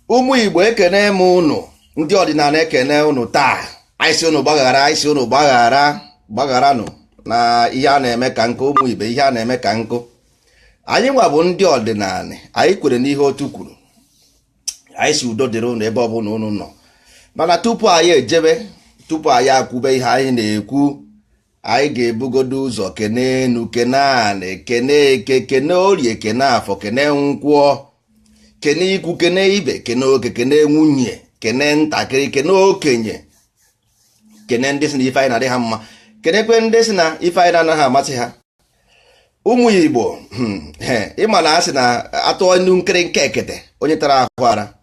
Ụmụ Igbo, ekene m ụnụ. Ndị ọdịnala, ekene ụnụ. Taa anyị sị ụnụ gbaghara, anyị sị ụnụ gbaghara, gbagharanụ na ihe a na-eme ka nkụ. Ụmụ ibe, ihe a na-eme ka nkụ. Anyị nwa bụ ndị ọdịnala, anyị kwere n'ihe otu kwuru. Anyị si udo dịrị ụnụ ebe ọbụla ụnụ nọ. Mana tupu anyị ejebe, tupu anyị akwube ihe anyị na-ekwu, anyị ga-ebugodo ụzọ kene enu, kene anị, kene eke, kene orie, kene afọ, kene nkwọ, kene ikwu, kene ibe, kene oke, kene nwunye, kene ntakịrị, kene okenye, kene ndị si na ife anyị na-adị ha mma, kenekwe ndị si na ife anyị na-anaghị amasị ha. Ụmụ Igbo, ịma na a sị na atụọ nnu nkịrịnka ekete onye tara ahụ ara,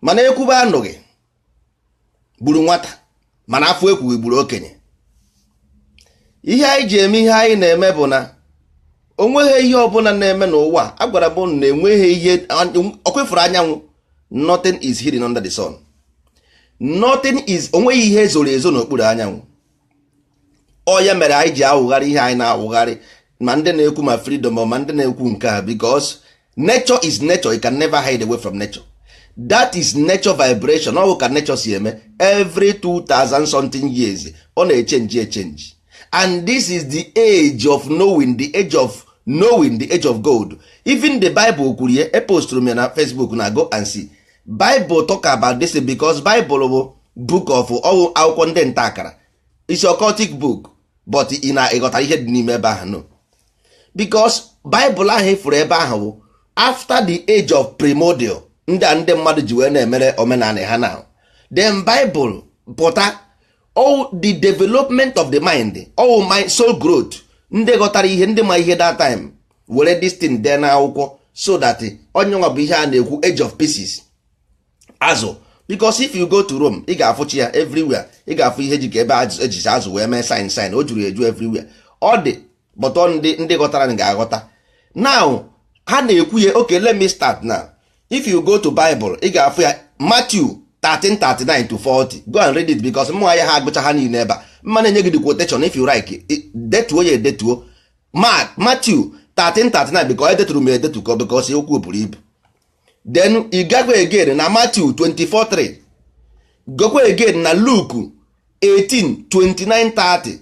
mana ekwube anụghị gburu nwata, mana afọ ekwughị gburu okenye. Ihe anyị ji eme ihe anyị na-eme bụ na onweghị ihe ọbụla na-eme n'ụwa a gwara m na enweghị ihe ọkwefuru anyanwụ. Nothing is hidden under the sun. Nothing is, onweghị ihe ezoro ezo n'okpuru anyanwụ. Ọ ya mere anyị ji awụgharị ihe anyị na-awụgharị, ma ndị na-ekwu ma freedom, ma ndị na-ekwu nke a, because nature is nature. You can never hide away from nature. That is nature vibration. Ọ bụ ka nature si eme. Every 2000 something years, ọ na-echange echange, and this is the age of knowing, the age of knowing, the age of gold. Even the Bible kwuru ya. Epostụrụ m ya na Facebook na go and see. Bible talk about this because Bible bụ book of ọwụ akwụkwọ ndị nta akara. It's occultic book, but ị na-ịghọtara ihe dị n'ime ebe ahụ? No, because Bible ahụ ifuru ebe ahụ bụ after the age of primordial, ndị a ndị mmadụ ji wee na-emere omenala ha now. Then Bible pụta, all the development of the mind, all my soul growth. Ndị ghọtara ihe, ndị ma ihe that time, were this thing dee n'akwụkwọ so that onye nwa bụ ihe a na-ekwu age of Pisces, azụ. Because if you go to Rome, ị ga-afụchi ya everywhere. Ị ga-afụ ihe ji ka ebe ejicha azụ wee mee sign sign. O juru eju everywhere. Ọ dị but ndị ghọtara ga-aghọta. Now ha na-ekwu ya. Okay, let me start now. If you go to Bible, ị ga-afụ ya, Matthew 13:39 to 40. Go and read it, because mmụọ ya ha agụcha ha niile ebe a. Mma na-enye gị the quotation. If you like, detuo ya edetuo. Mark, Matthew 13:39, because edeturu m edetu ka because okwu buru ibu. Then ị gakwa again na Matthew 24:3. Gokwa again na Luke 18:29 30.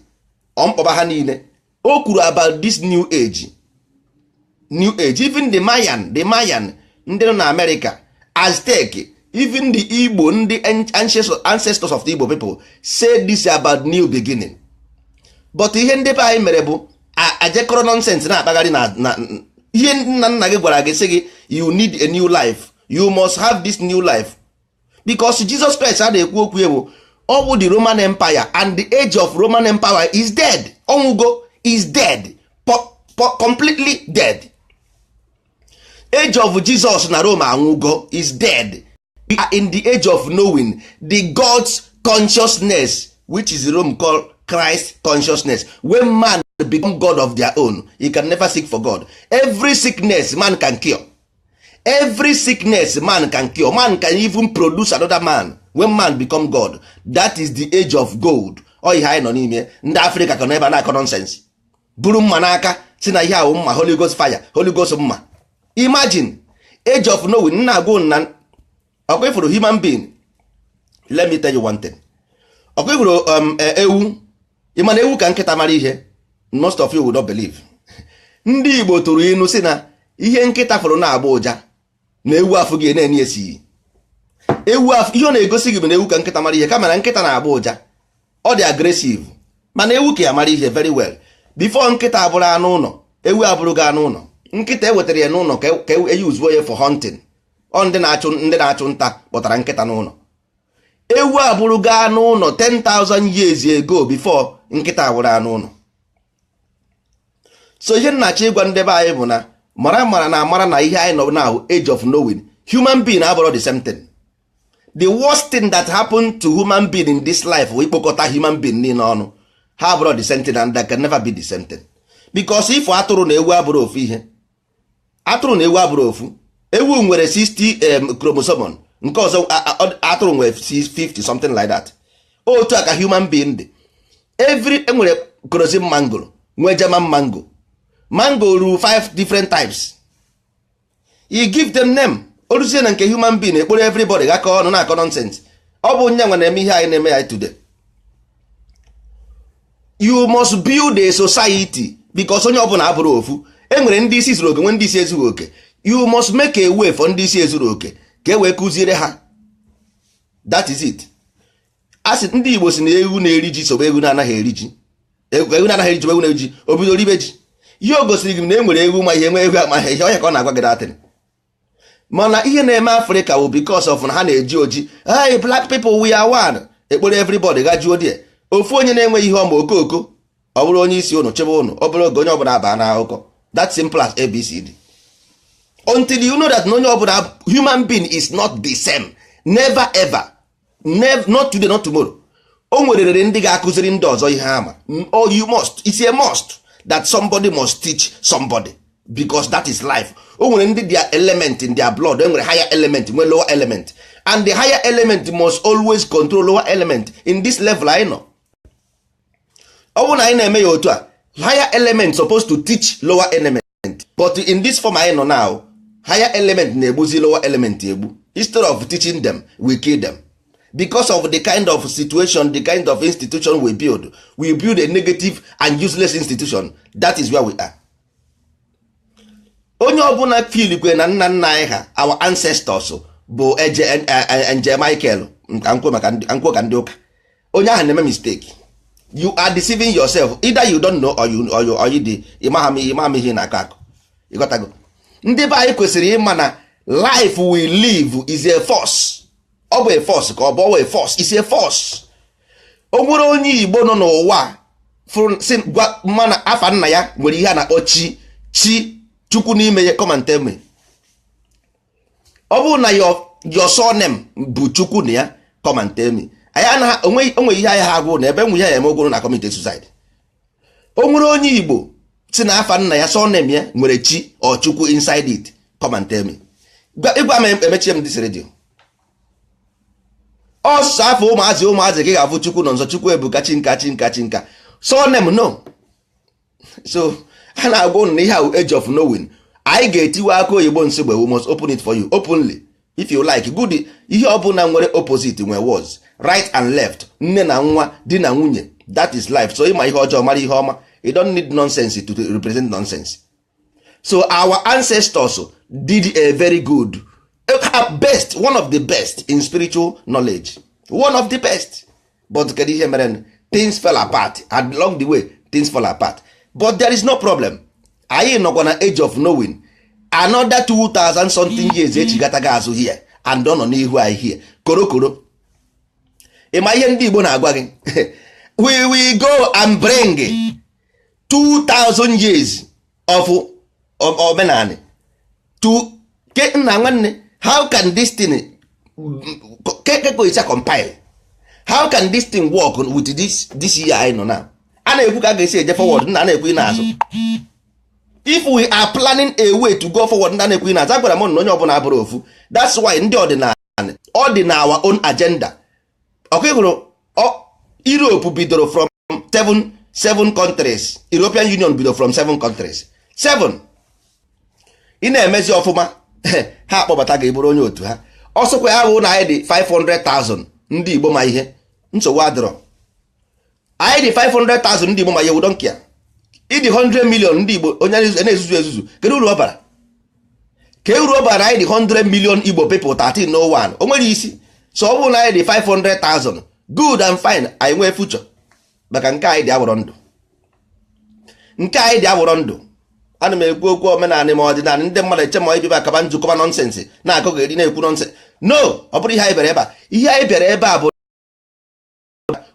Ọ mkpọba ha niile o kwuru about this new age, new age. Even the Mayan ndị nọ na America, Aztec, even the Igbo, ndị ancestors of the Igbo people say this about new beginning. But ihe ndị be anyị mere bụ ajekọrọ nonsense na-akpagharị na ihe nna nna gị gwara gị, sị gị you need a new life, you must have this new life, because Jesus Christ a na-ekwu okwu ewu ọ bụ the Roman Empire, and the age of Roman Empire is dead. Ọnwụgo, is dead, completely dead. Age of Jesus na Rome anwụgo, is dead. We are in the age of knowing the God's consciousness, which is Rome called Christ consciousness. When man become God of their own, he can never seek for God. Every sickness man can cure, every sickness man can cure. Man can even produce another man when man become God. That is the age of gold. Ọ ihe anyị nọ n'ime. Ndị Afrịka ka nọ ebe a na-akọ nonsense, buru mma n'aka, si na ihe ahụ mma, Holy Ghost fire, Holy Ghost mma. Imagine, age of knowing. Nna agwụ na ọkwa ifuru human being. Let me tell you one thing. Ọkwa ifuru ewu, ị na ewu ka nkịta mara ihe. Most of you will not believe. Ndị Igbo tụrụ inu si na ihe nkịta fụrụ na-agba ụja na ewu afụ gị na-enye esighị ewu afụ. Ihe ọ na-egosi gị bụ na ewu ka nkịta mara ihe, kama na nkịta na-agba ụja, ọ dị aggressive, mana ewu ka ya mara ihe very well. Before nkịta abụrụ anụ ụlọ, ewu abụrụ gị anụ ụlọ. Nkịta ewetara ya n'ụlọ ka eyuzuo ya for hunting. Ọ ndị na-achụ nta kpọtara nkịta n'ụlọ. Ewu abụrụ gị anụ ụlọ 10,000 years ago, before nkịta abụrụ anụ ụlọ. So ihe nna-achọ ịgwa ndị be anyị bụ na mara mara na amara na ihe anyị nọ now, age of knowing, human being abụrụ the same thing. The worst thing that happened to human being in this life bụ ikpokọta human being niile ọnụ. Ha abụrụ the same thing, and they can never be the same thing, because ifo atụrụ na ewu abụrụ ofu ihe. Atụrụ na ewu abụrụ ofu. Ewu nwere 60 chromosome, nke ọzọ atụrụ nwere 50 something like that. Otu a ka human being dị. Every enwere kerosene mango, nwee German mango. Mango ruru five different types. You give them name. O ruzie na nke human being, ekporo everybody gakọ ọnụ na-akọ nonsense. Ọ bụ nye nwe na-eme ihe anyị na-eme ya today. You must build a society because onye ọbụla abụrụ ofu. E nwere ndị isi zuru oke, nwee ndị isi ezughị oke. You must make a way for ndị isi ezuru oke ka e wee kụziere ha. That is it. A sị ndị Igbo si na ewu na-eri ji sobe ewu na-anaghị eri ji, ewu na-anaghị eri ji, ewu na-eri ji o bidoro ibe ji. Ihe o gosiri gị na e nwere ewu ma ihe, nwee ewu amaghị ihe ọhịa ka ọ na-agwa gị datịrị. Mana ihe na-eme Afrịka bụ because of na ha na-eji oji. Hey, black people, we are one. Ekpere everybody gajuo die. Ofu onye na-enweghị ihe ọma, okooko, ọ bụrụ onye isi ụnụ chebe ụnụ obere oge, onye ọbụla aba n'akụkọ. That simple as ABCD. Until you know that na onye ọbụla, human being is not the same, never ever. Never, not today, not tomorrow. O nwerere ndị ga-akụziri ndị ọzọ ihe ama. Oh, you must, it's a must that somebody must teach somebody because that is life. O nwere ndị their element in their blood. E nwere higher element, nwee lower element, and the higher element must always control lower element. In this level anyị nọ, ọ bụrụ na anyị na-eme ya otu a, higher element supposed to teach lower element, but in this form anyị nọ now, higher element na-egbuzi lower element egbu. Instead of teaching them, we kill them because of the kind of situation, the kind of institution we build. We build a negative and useless institution. That is where we are. Onye ọbụla feel kwe na nna nna anyị ha, our ancestors, bụ eje nje Michael nka nkwo maka nkwụ ka ndị ụka, onye ahụ na-eme mistake. You are deceiving yourself. Either you don't know or you dị ịmaha ihe na-akọ akọ. Ịghọtago? Ndị be anyị kwesịrị ịma na life we live is a force. Ọ bụ a force ka ọ bụ a force is a force. O nwere onye Igbo nọ n'ụwa fụrụ si gwa mana afa nna ya nwere ihe a na-akpọ chi, chi chukwu n'ime ya? Come and tell me. Ọ bụrụ na your surname bụ chukwu na ya, come and tell me. Anyị anaghị onwe onwe ihe anyị ha agwụ na ebe nwe ihe ya eme ogworo na commit suicide. O nwere onye Igbo si na afa nna ya, surname ya, nwere chi or chukwu inside it? Come and tell me. Ịgwa m, emechie m this radio. Ọsọ afọ ụmụazị ụmụazị ka ị ga-afụ chukwu nọ nso, chukwu ebuka, chinka chinka chinka. Surname, no. So a na-agwa unu na ihe ahụ age of knowing, anyị ga-etiwe aka oyibo nsogbe. We must open it for you openly if you like. Good. Ihe ọbụla nwere opposite nwere words, right and left, nne na nwa, di na nwunye. That is life. So ịma ihe ọjọọ, mara ihe ọma. You don't need nonsense to represent nonsense. So our ancestors did a very good best, one of the best in spiritual knowledge, one of the best. But kedu ihe mere? Things fell apart. Along the way, things fall apart, but there is no problem. Anyị nọkwa na age of knowing. Another 2000 something years echigataga azụ here and ọ nọ n'ihu anyị here korokoro. Ịma ihe ndị Igbo na-agwa gị? We will go and bring 2000 years of omenani to ke nna nwanne. How can this thing ke compile? How can this thing work with this year anyị nọ now? A na-ekwu ka a ga-esi eje forward, nna na-ekwu n'azụ. If we are planning a way to go forward, nna na-ekwu n'azụ. Agwara m na onye ọbụla abụrụ ofu. That's why ndị ọdịnala ọ dị na our own agenda. Ọkụ hụrụ, Europe bidoro from seven countries. European Union bidoro from seven countries, seven. Ị na-emezi ọfụma, ha akpọbata gị bụrụ onye otu ha. Ọsọkwa ya bụ na anyị dị 500,000 ndị Igbo ma ihe, nsogbu adịrọ. Anyị dị 500,000 ndị Igbo ma ihe, we don't care. Ịdị 100 million ndị Igbo, onye na-ezuzu ezuzu, kedu uru ọ bara? Ka uru ọ bara anyị dị 100 million Igbo people, 13 no one o nwere isi. So ọ bụrụ na anyị dị 500,000, good and fine. Anyị nwee future maka nke anyị dị awụrọ ndụ, nke anyị dị awụrọ ndụ. Ana m ekwu okwu omenala ma ọdịnala, ndị mmadụ eche ma ibiba akaba nzukọba nonsense na-akọ ga-eri na-ekwu nonsense. No, ọ bụrụ ihe anyị bịara ebe a, ihe anyị bịara ebe a bụ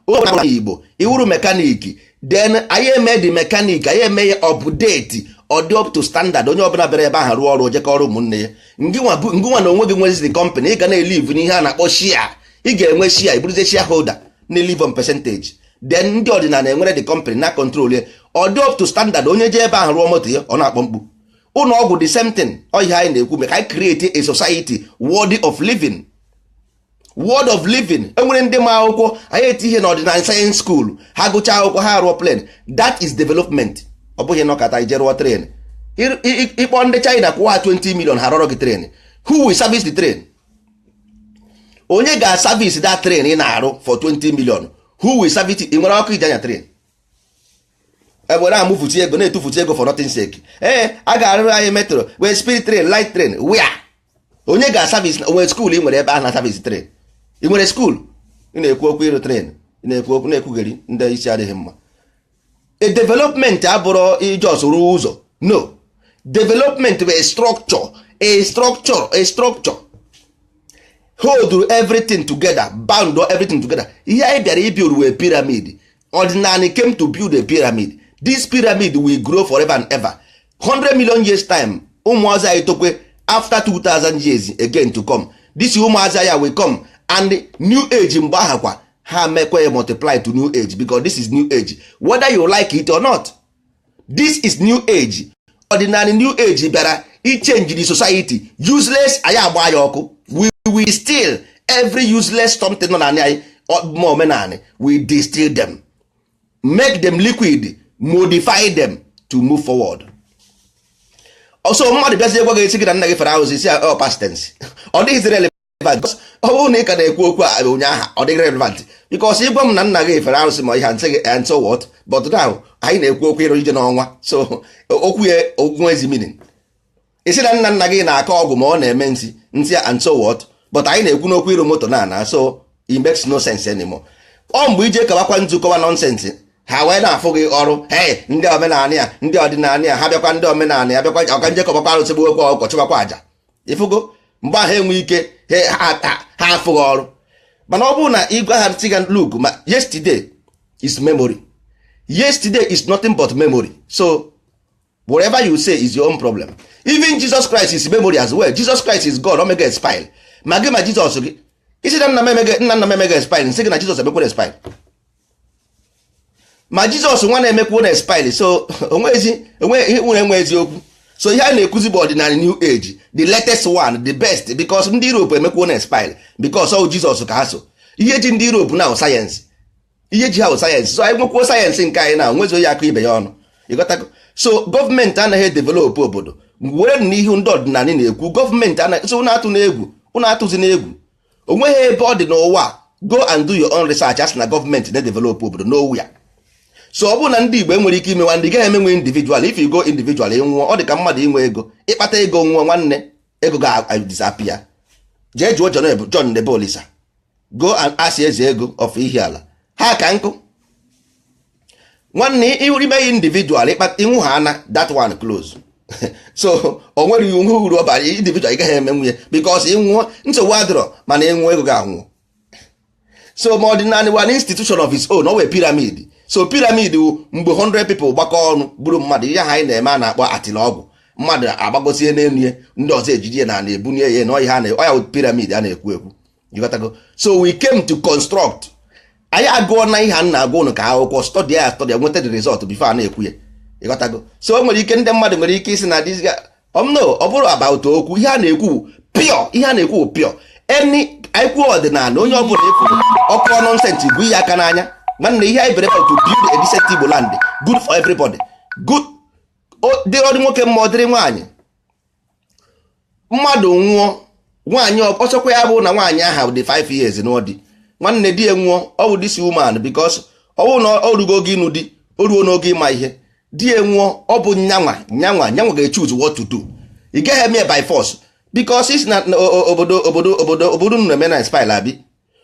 ụlọ Igbo iwuru mechanic. Then anyị eme the mechanic, anyị eme ya update, ọ dị up to standard. Onye ọbụla bịara ebe ahụ rụọ ọrụ, jekọ ọrụ ụmụnne ya. Ngịnwa na onwe gị nwezi the company, ị ga na-elive n'ihe a na-akpọ share. Ị ga-enwe share, iburuzie shareholder na-elive on percentage. Then ndị ọdịnala enwere the company na control ya, ọ dị up to standard. Onye je ebe ahụ rụọ moto ya, ọ na-akpọ mkpu. Ụlọ ọgwụ, the same thing. Ọ ihe anyị na-ekwu maka anyị create a society worthy of living, world of living. Enwere ndị ma akwụkwọ, anyị eti ihe n'ọdịnala science school, ha gụchaa akwụkwọ, ha rụọ plane. That is development. Ọ bụghị nọkọta ije rụọ train. Ịkpọ ndị China, kwụọ ha 20 million, ha rọrọ gị train. Who will service the train? Onye ga-service that train ị na-arụ for 20 million? Who will service it? Ị nwere ọkụ iji anya train? Ewere amụfuti ego, na-etufuti ego for nothing sake. Ee, a ga-arụrụ anyị metro wee speed train, light train, where? Onye ga-service? Onwere school ị nwere ebe a na service train? Ị nwere school? Ị na-ekwu okwu ịrụ train, ị na-ekwu okwu na-ekwugheri ndị isi adịghị mma. A development abụrụ ijos rụọ ụzọ. No, development bụ a structure, a structure, a structure hold everything together, bound everything together. Ihe anyị bịara ibuild wee pyramid. Ọdịnala came to build a pyramid. This pyramid will grow forever and ever. 100 million years time, ụmụazị anyị tokwe, after 2000 years again to come, this ụmụazị anyị will come and new age. Mgbe aha kwa ha mekwe multiply to new age, because this is new age, whether you like it or not. This is new age. Ọdịnala new age bịara ichange the society. Useless, anyị agba ya ọkụ. We will steal every useless something nọ na anyị ma omenani. We distill them, make them liquid, modify them to move forward. Ọsọ mmadụ bịazie gwa gị esi gị na nna gị fere arụsị, si ọ past tense, ọ dịghịzi relevant. Ọ bụrụ na ị ka na-ekwu okwu a ụnyaahụ, ọ dịghị relevant, because ịgwa m na nna gị fere arụsị ma ihe nsị gị, and so what? But now anyị na-ekwu okwu ịrụ ije n'ọnwa, so okwu ya ogwu ezi meaning. Isi na nna nna gị na-akọ ọgwụ ma ọ na-eme nsị nsị, and so what? But anyị na-ekwu n'okwu ịrụ moto na ana, so it makes no sense anymore. Ọ mgbe ije kọwakwa nzu, kọwa nonsense, ha wee na-afụ gị ọrụ. Hey, ndị omenala ya, ndị ọdịnala ya, ha bịakwa, ndị omenala ya bịakwa ọka nje kọbakwa arụsị, gbuwekwa ọkọ, chụbakwa àjà. Ịfụgo mgbe ahụ enwe ike ha afụghị ọrụ. Mana ọ bụrụ na ịgwa ha sị ga look, ma yesterday is memory. Yesterday is nothing but memory. So whatever you say is your own problem. Even Jesus Christ is memory as well. Jesus Christ is God, omega expire. Ma gị ma Jesus gị isi na nna m emege, nna nna m emega expire, nsị gị na Jesus emekwere expire, ma Jizọs nwa na-emekwu na expire. So onwezi onwe ihe nwere enwe eziokwu. So ihe a na-ekuzi bụ ọdịnala new age, the latest one, the best, because ndị Europe emekwuo na expire, because ọ Jizọs ka ha so. Ihe ji ndị Europe na sayensị, ihe ji ha bụ sayensị. So anyị nwekwuo sayensị nke anyị na nwezo ya akụ ibe ya ọnụ. Ịghọtago? So gọọmenti anaghị edevelop obodo. Were n'ihu ndị ọdịnala na-ekwu, gọọmenti anaghị. So ụnụ atụ n'egwu, ụnụ atụzi n'egwu. Onweghị ebe ọ dị n'ụwa. Go and do your own research. Asị na gọọmenti na-edevelop obodo n'owu ya. So ọ bụrụ na ndị Igbo enwere ike imewa, ndị gaghị emenwe individual. If you go individual, ị nwụọ. Ọ dị ka mmadụ inwe ego, ịkpata ego nwụọ, nwanne, ego ga-disappear. Jee jụọ John, John Nebolisa. Go and ask eze ego of Ihiala. Ha ka nkụ, nwanne. Ime individual, ịkpata ịnwụ ha ana, that one close. So o nwere onwe uru ọ bara individual. Ị gaghị eme nwunye because ịnwụọ, nsogbu adịrọ, mana ịnwụ, ego ga-anwụ. So ma ọdịnala wa institution of its own, ọ wee pyramid. So pyramid wụ mgbe 100 people gbakọ ọnụ bụrụ mmadụ. Ihe ha anyị na-eme a na-akpọ atịla ọgwụ, mmadụ agbagosie n'elu ya, ndị ọzọ ejiji ya na na-ebunye ya na ọya ha na ọya wụ pyramid a na-ekwu ekwu. Ịghọtago? So we came to construct. Anyị agụọ na ihe a na-agwa ụnụ ka akwụkwọ, study ya, study ya, nweta the result before a na-ekwu ya. Ịghọtago? So o nwere ike ndị mmadụ nwere ike isi na this guy, no, ọ bụrụ about okwu. Ihe a na-ekwu bụ pure. Ihe a na-ekwu bụ pure. Any anyị kwuo ọdịnala, onye ọbụla ekwuru ọkụ nonsense bụ ihe aka n'anya. Nwanne, ihe anyị bere to build a decent Igbo land, good for everybody, good dịrị ọdị nwoke mma, ọ dịrị nwaanyị. Mmadụ nwụọ, nwaanyị ọsọkwa ya bụ na nwaanyị aha dị 5 years n'ọdị, nwanne, di ya nwụọ, ọ bụ this woman, because ọ bụrụ na o rugo oge ịnụ di, o ruo n'oge ịma ihe, di ya nwụọ, ọ bụ nyanwa nyanwa nyanwa ga-echoose what to do. Ị gaghị eme by force, because isi na obodo obodo obodo obodo unu na-eme na spile abi,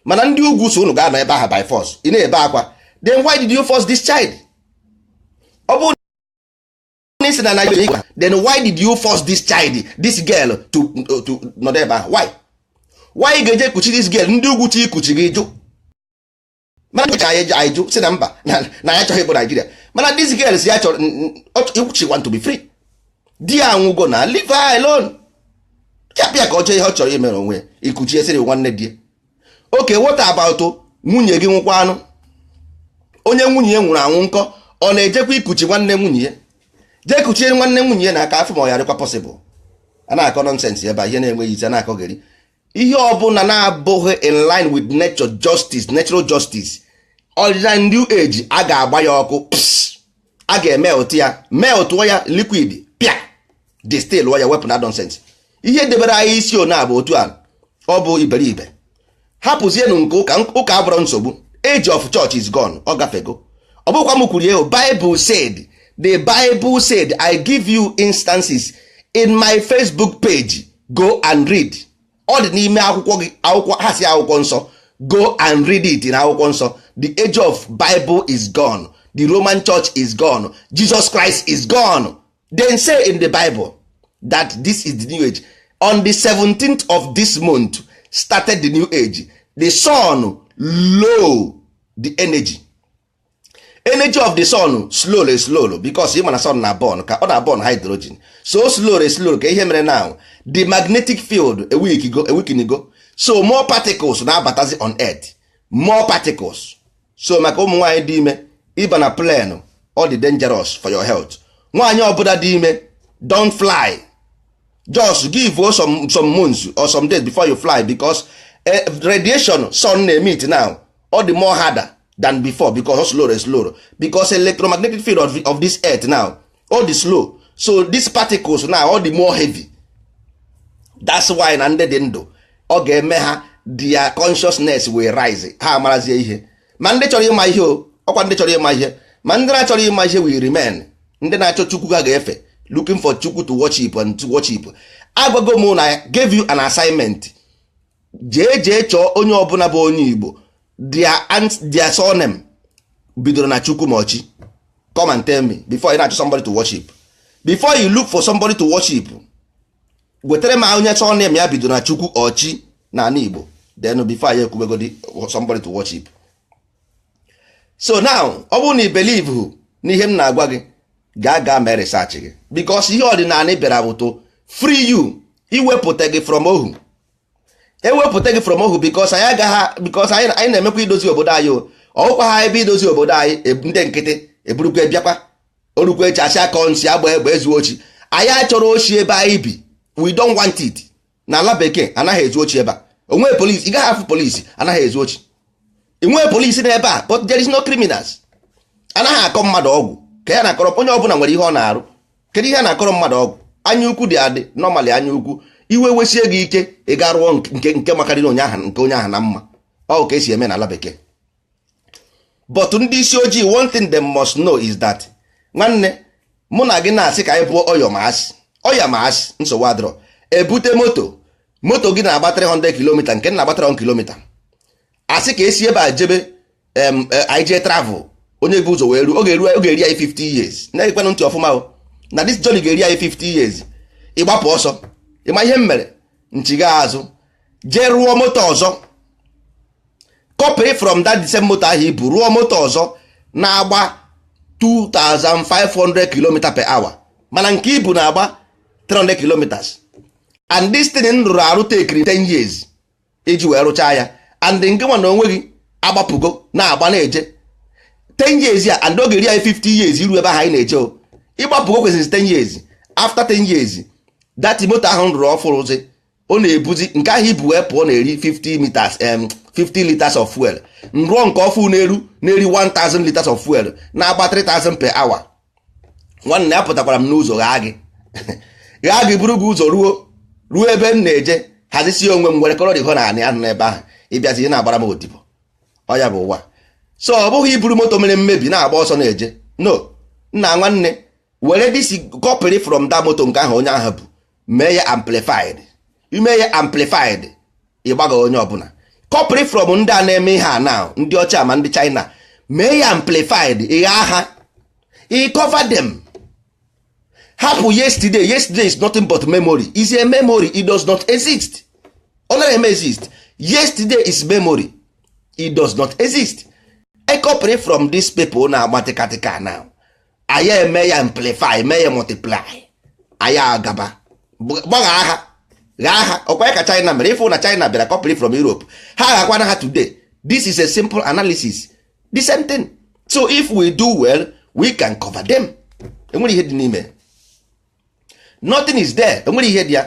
mana ndị ugwu so unu ga-anọ ebe ahụ by force. Ị na-ebe akwa, then why did you force this child? Ọ bụrụ na isi na Nigeria, then why did you force this child, this girl, to nọdụ ebe ahụ? Why ị ga-eje kuchi this girl? Ndị ugwu chi ikuchi gị jụ, mana ndị anyị anyị jụ si na mba, na ya chọghị ịbụ Nigeria. Mana this girl si ya chọrọ, she want to be free. Di ya anwụgo na leave her alone, ya ka ọ chọọ ihe ọ chọrọ imere onwe ya. Ikuchi esiri nwanne di ya. Okay, what about nwunye gị nwụkwa anụ? Onye nwunye ya nwụrụ anwụ nkọ, ọ na-ejekwa ikuchi nwanne nwunye ya? Jee kuchie nwanne nwunye ya na aka afọ ma ọ ya dịkwa possible. A na-akọ nonsense ebe a, ihe na-enweghị isi a na-akọgheri. Ihe ọbụla na-abụghị in line with nature justice, natural justice, ọdịnala new age a ga-agba ya ọkụ. A ga-eme ụtụ ya, melt ya liquid, pịa distill ya, wepụ na nonsense. Ihe debere anyị isi one a bụ otu a, ọ bụ iberibe. Hapụzienụ nke ụka. Ụka abụrụ nsogbu. Age of church is gone, ọ gafego. Ọ bụkwa m kwuru ihe Bible said. The Bible said, I give you instances in my Facebook page, go and read. Ọ dị n'ime akwụkwọ gị, akwụkwọ ha si akwụkwọ nsọ. Go and read it in akwụkwọ nsọ. The age of Bible is gone, the Roman Church is gone, Jesus Christ is gone. Then say in the Bible that this is the new age. On the 17th of this month started the new age. The sun low, the energy of the sun slowly, slowly, because ị ma na sun na burn ka ọ na burn hydrogen, so slowly, slowly, ka ihe mere now, the magnetic field a week go, a week go, so more particles na-abatazi on earth, more particles. So maka ụmụ nwaanyị dị ime, ịba na plane, ọ dị dangerous for your health. Nwaanyị ọbụla dị ime, don't fly. Just give us some months or some days before you fly, because radiation sun na-emit now, ọ dị more harder than before, because slow, slow, because electromagnetic field of this earth now, all dị slow, so these particles now, all dị more heavy. That's why na ndị dị ndụ, ọ ga-eme ha, their consciousness will rise, ha amarazie ihe. Ma ndị chọrọ ịma ihe, o ọkwa ndị chọrọ ịma ihe, ma ndị na-achọrọ ịma ihe will remain. Ndị na-achọ Chukwu ha ga-efe, looking for Chukwu to worship and to worship. Agwago m na gave you an assignment. Jee, jee chọọ onye ọbụla bụ onye Igbo, their surname bidoro na Chukwu ma ọchị. Come and tell me before ị na-achọ somebody to worship. Before you look for somebody to worship, wetara m onye surname ya bidoro na Chukwu ọchị na ala Igbo. Then before anyị ekwubegodi somebody to worship. So now, ọ bụrụ na ị believe n'ihe m na-agwa gị, gaa gaa mee research gị, because ihe ọdịnala bịara bụ to free you, iwepụta gị from ohu, ewepụta gị from ohu, because anyị agaghị, because anyị na-emekwa idozi obodo anyị. O ọgwụkwa ha ebe idozi obodo anyị, ndị nkịtị eburukwa bịakwa orukwa echi, asị akọ nsị, agba egbe, ezu ochi. Anyị achọrọ ochi ebe anyị bi. We don't want it. Na ala bekee, anaghị ezu ochi ebe a. Onwe polisi, ị gaghị afụ polisi. Anaghị ezu ochi. Enweghị polisi n'ebe a, but there is no criminals. Anaghị akọ mmadụ ọgwụ ka ya na-akọrọ. Onye ọbụla nwere ihe ọ na-arụ. Kedu ihe a na-akọrọ mmadụ ọgwụ? Anya ukwu dị adị normally. Anya ukwu, iwe wesie gị ike, ị ga rụọ nke makarịrị onye ahụ, nke onye ahụ na mma. Ọ ka esi eme n'ala bekee. But ndị isi ojii, one thing they must know is that, nwanne, mụ na gị na-asị ka anyị pụọ ọyọ ma asị, ọya ma asị, nsogbu adịrọ. Ebute moto, moto gị na-agba 300 km, nke na-agba 300 km, asị ka esi ebe a jebe anyị jee travel. Onye bụ ụzọ wee ruo, ọ ga-eru, ọ ga-eri anyị 50 years. Na-ekwenụ ntị ọfụma o, na this journey ga-eri anyị 50 years. Ịgbapụ ọsọ, ịma ihe m mere? Nchiga azụ, jee rụọ moto ọzọ, copy from that same moto ahụ ibu, rụọ moto ọzọ na-agba 2500 km per hour, mana nke ibu na-agba 300 kilometers. And this thing m rụrụ arụ tekiri 10 years iji wee rụchaa ya, and nke nwa na onwe gị agbapụgo na-agba na-eje 10 years ya, and ọ ga-eri anyị 50 years iru ebe ahụ anyị na-eje. O ịgbapụgo kwesịrị 10 years. After 10 years, that moto ahụ m rụrụ ọfụrụzi, ọ na-ebuzi nke ahụ ibu wee pụọ, na-eri 50 meters, 50 liters of fuel. Nrụọ nke ọfụ na-eru na-eri 1000 liters of fuel, na-agba 3000 per hour. Nwanne, apụtakwara m n'ụzọ ghaa gị, ghaa gị, buru gị ụzọ ruo ebe m na-eje, hazisie onwe m, were kọrọ na anị ahụ n'ebe ahụ. Ịbịazi, ị na-agbara m odibo. Ọ ya bụ ụwa. So ọ bụghị iburu moto mere mmebi na-agba ọsọ na-eje. No, nna, nwanne, were this copy from that moto nke ahụ onye ahụ bụ, mee ya amplified. Ime ya amplified, ịgbaga onye ọbụla. Copy from ndị a na-eme ihe a now, ndị ọcha ma ndị China, mee ya amplified, ịgha ha, ị cover them. Hapụ yesterday. Yesterday is nothing but memory, is a memory. It does not exist. Ọ naghị eme exist. Yesterday is memory, it does not exist. I copy from these people na-agba tịkatịka now, anyị eme ya amplify, mee ya multiply, anyị agaba gbagha ha, ghaa ha. Ọkwa ya ka China mere. Ịfụ na China bịara copy from Europe, ha ghakwana ha today. This is a simple analysis, the same thing. So if we do well, we can cover them. Enwere ihe dị n'ime? Nothing is there. Enwere ihe dị ya.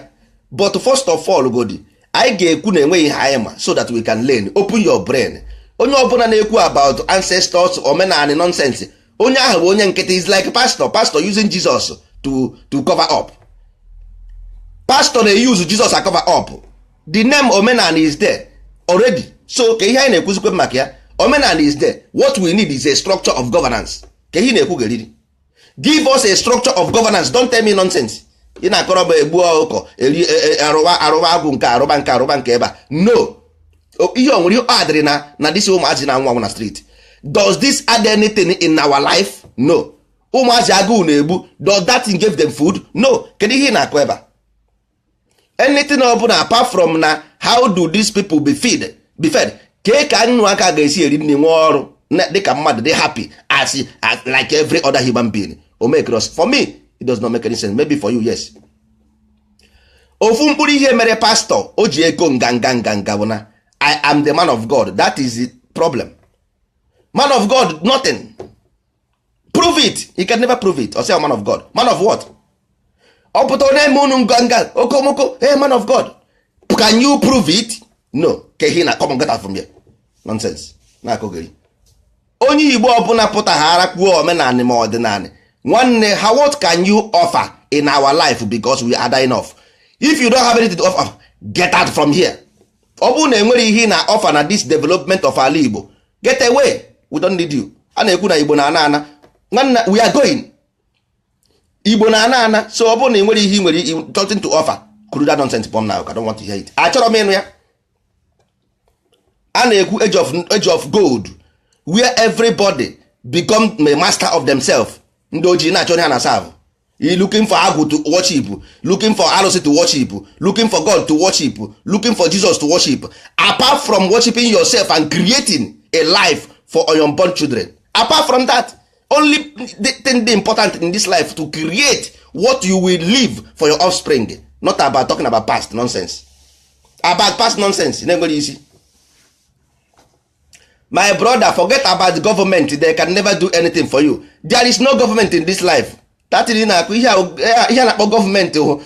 But first of all, godi anyị ga-ekwu na enweghị ihe anyị ma, so that we can learn. Open your brain. Onye ọbụla na-ekwu about ancestors, omenani, nonsense, onye ahụ bụ onye nkịtị. Is like pastor using Jesus to cover up. Pastor na-use Jesus a cover up. The name omenala is there already. So ka ihe anyị na-ekwuzikwe maka ya, omenala is there. What we need is a structure of governance. Ka ihe na-ekwu geriri, give us a structure of governance. Don't tell me nonsense. Ị na-akọrọ m egbu ọkụkọ eri arụba arụba agwụ nke arụba nke arụba nke ebe a. No, ihe o nwere ihe ọ adịrị na this ụmụazị na anwụ anwụ na street. Does this add anything in our life? No. Ụmụazị agụụ na-egbu, does that thing give them food? No. Kedu ihe ị na-akọ ebe a? Anything ọbụla apart from na how do these people be fed? Kee ka nnụ aka ga-esi eri nri, nwee ọrụ dịka mmadụ, dị happy as like every other human being? O make us, for me it does not make any sense. Maybe for you, yes. Ofu mkpụrụ ihe mere pastọ o ji ego nganga nganga bụ na I am the man of God. That is the problem. Man of God, nothing. Prove it. You can never prove it. Or say man of God, man of what? Ọ pụta ọ na-eme unu nganga okomoko. Hey, man of God, can you prove it? No. Ka ihe na, come on, get out from here. Nonsense na-akụgịrị. Onye Igbo ọbụla pụtaghara kwuo omenanị ma ọdịnanị, nwanne ha, what can you offer in our life? Because we are dying off. If you don't have anything to offer, get out from here. Ọ bụrụ na enwere ihe ị na offer na this development of ala Igbo, get away. We don't need you. A na-ekwu na Igbo na-ana ana. Nwanne, we are going. Igbo na-ana ana. So ọ bụrụ na ị nwere ihe ị nwere something to offer, kuru that nonsense pom now. I don't want to hear it. Achọrọ m ịnụ ya. A na-ekwu age of gold, where everybody become a master of themselves. Ndị ojii na-achọ onye ha na serve, looking for agwụ to worship, looking for arụsị to worship, looking for God to worship, looking for Jesus to worship, apart from worshiping yourself and creating a life for your unborn children. Apart from that, only the thing dị important in this life, to create what you will live for your offspring. Not about talking about past nonsense, about past nonsense na-enwere isi. My brother, forget about the government. They can never do anything for you. There is no government in this life. That thing na-akụ ihe a na-akpọ gọọmenti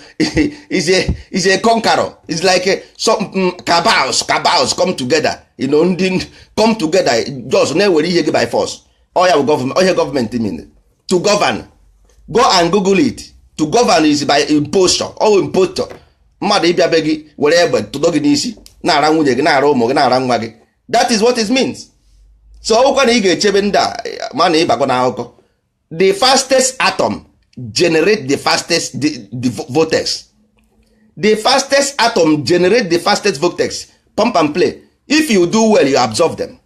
is a conqueror. Is like some cabals come together, ndị come together just na-ewere ihe gị by force. Ọ ya bụ gọọmenti. Ihe gọọmenti mean, to govern. Go and google it. To govern is by imposture. Ọ imposture, mmadụ ịbịa be gị were egbe tụdo gị n'isi, na-ara nwunye gị, na-ara ụmụ gị, na-ara nwa gị. That is what it means. So ọgwụkwa na ị ga-echebe ndị a ma na ịbakọ na akụkọ. The fastest atom generate the fastest the vortex. The fastest atom generate the fastest vortex. Pump and play. If you do well, you absorb them.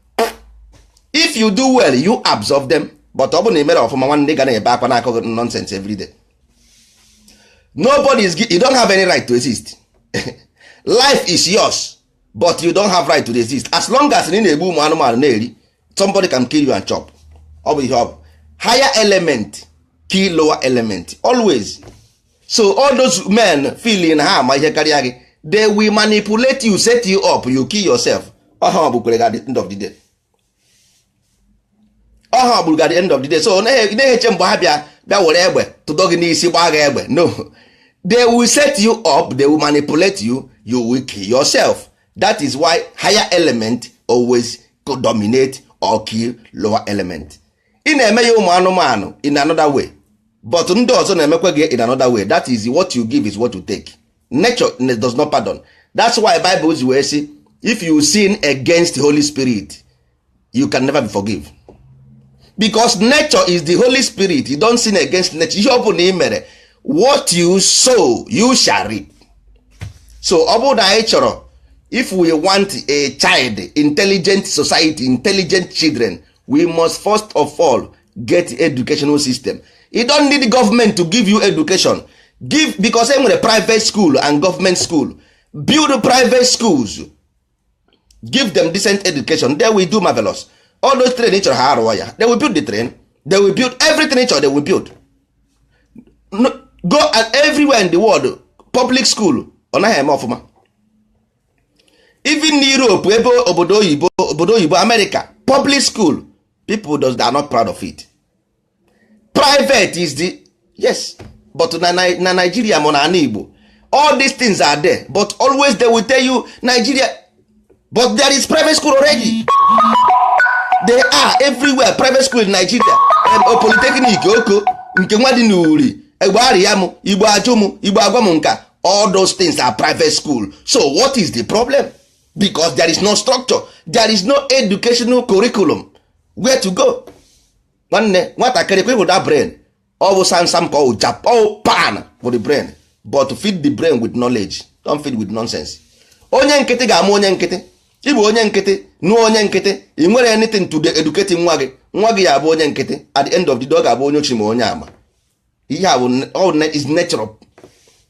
If you do well, you absorb them. But ọ bụ na ị mere ọfụma, nwanne, ga na-ebe akwa na-akọ nonsense every day. Nobody is, you don't have any right to exist. Life is yours, but you don't have right to exist. As long as ị na-egbu ụmụ anụmanụ na-eri, somebody can kill you and chop. Ọ bụ ihe ọ bụ. Higher element kill lower element always. So all those men feeling ha ama ihe karịa gị, they will manipulate you, set you up, you kill yourself. Ọha ọ gbukwere gị at the end of the day. Ọha gburu gị at the end of the day. So na-eche mgbe ha bịa bịa were egbe tụdọ gị n'isi, gbaa gị egbe. No, they will set you up, they will manipulate you, you will kill yourself. That is why higher element always dominate or kill lower element. Ị na-eme ya ụmụ anụmanụ in another way, but ndị ọzọ na-emekwa gị in another way. That is, what you give is what you take. Nature does not pardon. That's why Bible ji wee sị, if you sin against the Holy Spirit, you can never be forgive, because nature is the Holy Spirit. You don't sin against nature. Ihe ọ bụla ị mere, what you sow, you shall reap. So ọ bụrụ na anyị chọrọ, if we want a child intelligent society, intelligent children, we must first of all get educational system. You don't need government to give you education. Give, because e nwere private school and government school. Build private schools, give them decent education, they will do marvelous. All those train ị chọrọ, ha arụwa ya. They will build the train, they will build everything ị chọrọ, they will build. No, go and everywhere in the world, public school ọ naghị eme ọfụma. Even Europe, ebe obodo oyibo, obodo oyibo, America, public school people does, they are not proud of it. Private is the, yes. But na Nigeria ma na ala Igbo, all these things are there, but always they will tell you Nigeria. But there is private school already. They are everywhere, private school in Nigeria. Polytechnic oko nke nwa dị n'Uri egbe arịa m Igbo, ajụ m Igbo, agwa m nka. All those things are private school. So what is the problem? Because there is no structure, there is no educational curriculum. Where to go? Nwanne, nwatakịrị kwe that brain, ọ bụ samsam ka ọ jap, ọ pan for the brain. But feed the brain with knowledge, don't feed with nonsense. Onye nkịtị ga-ama onye nkịtị. Ịbụ onye nkịtị nụọ onye nkịtị, ị nwere anything to educate nwa gị. Nwa gị ya abụ onye nkịtị. At the end of the day, ọ ga-abụ onye ochi ma onye ama. Ihe a bụ is natural,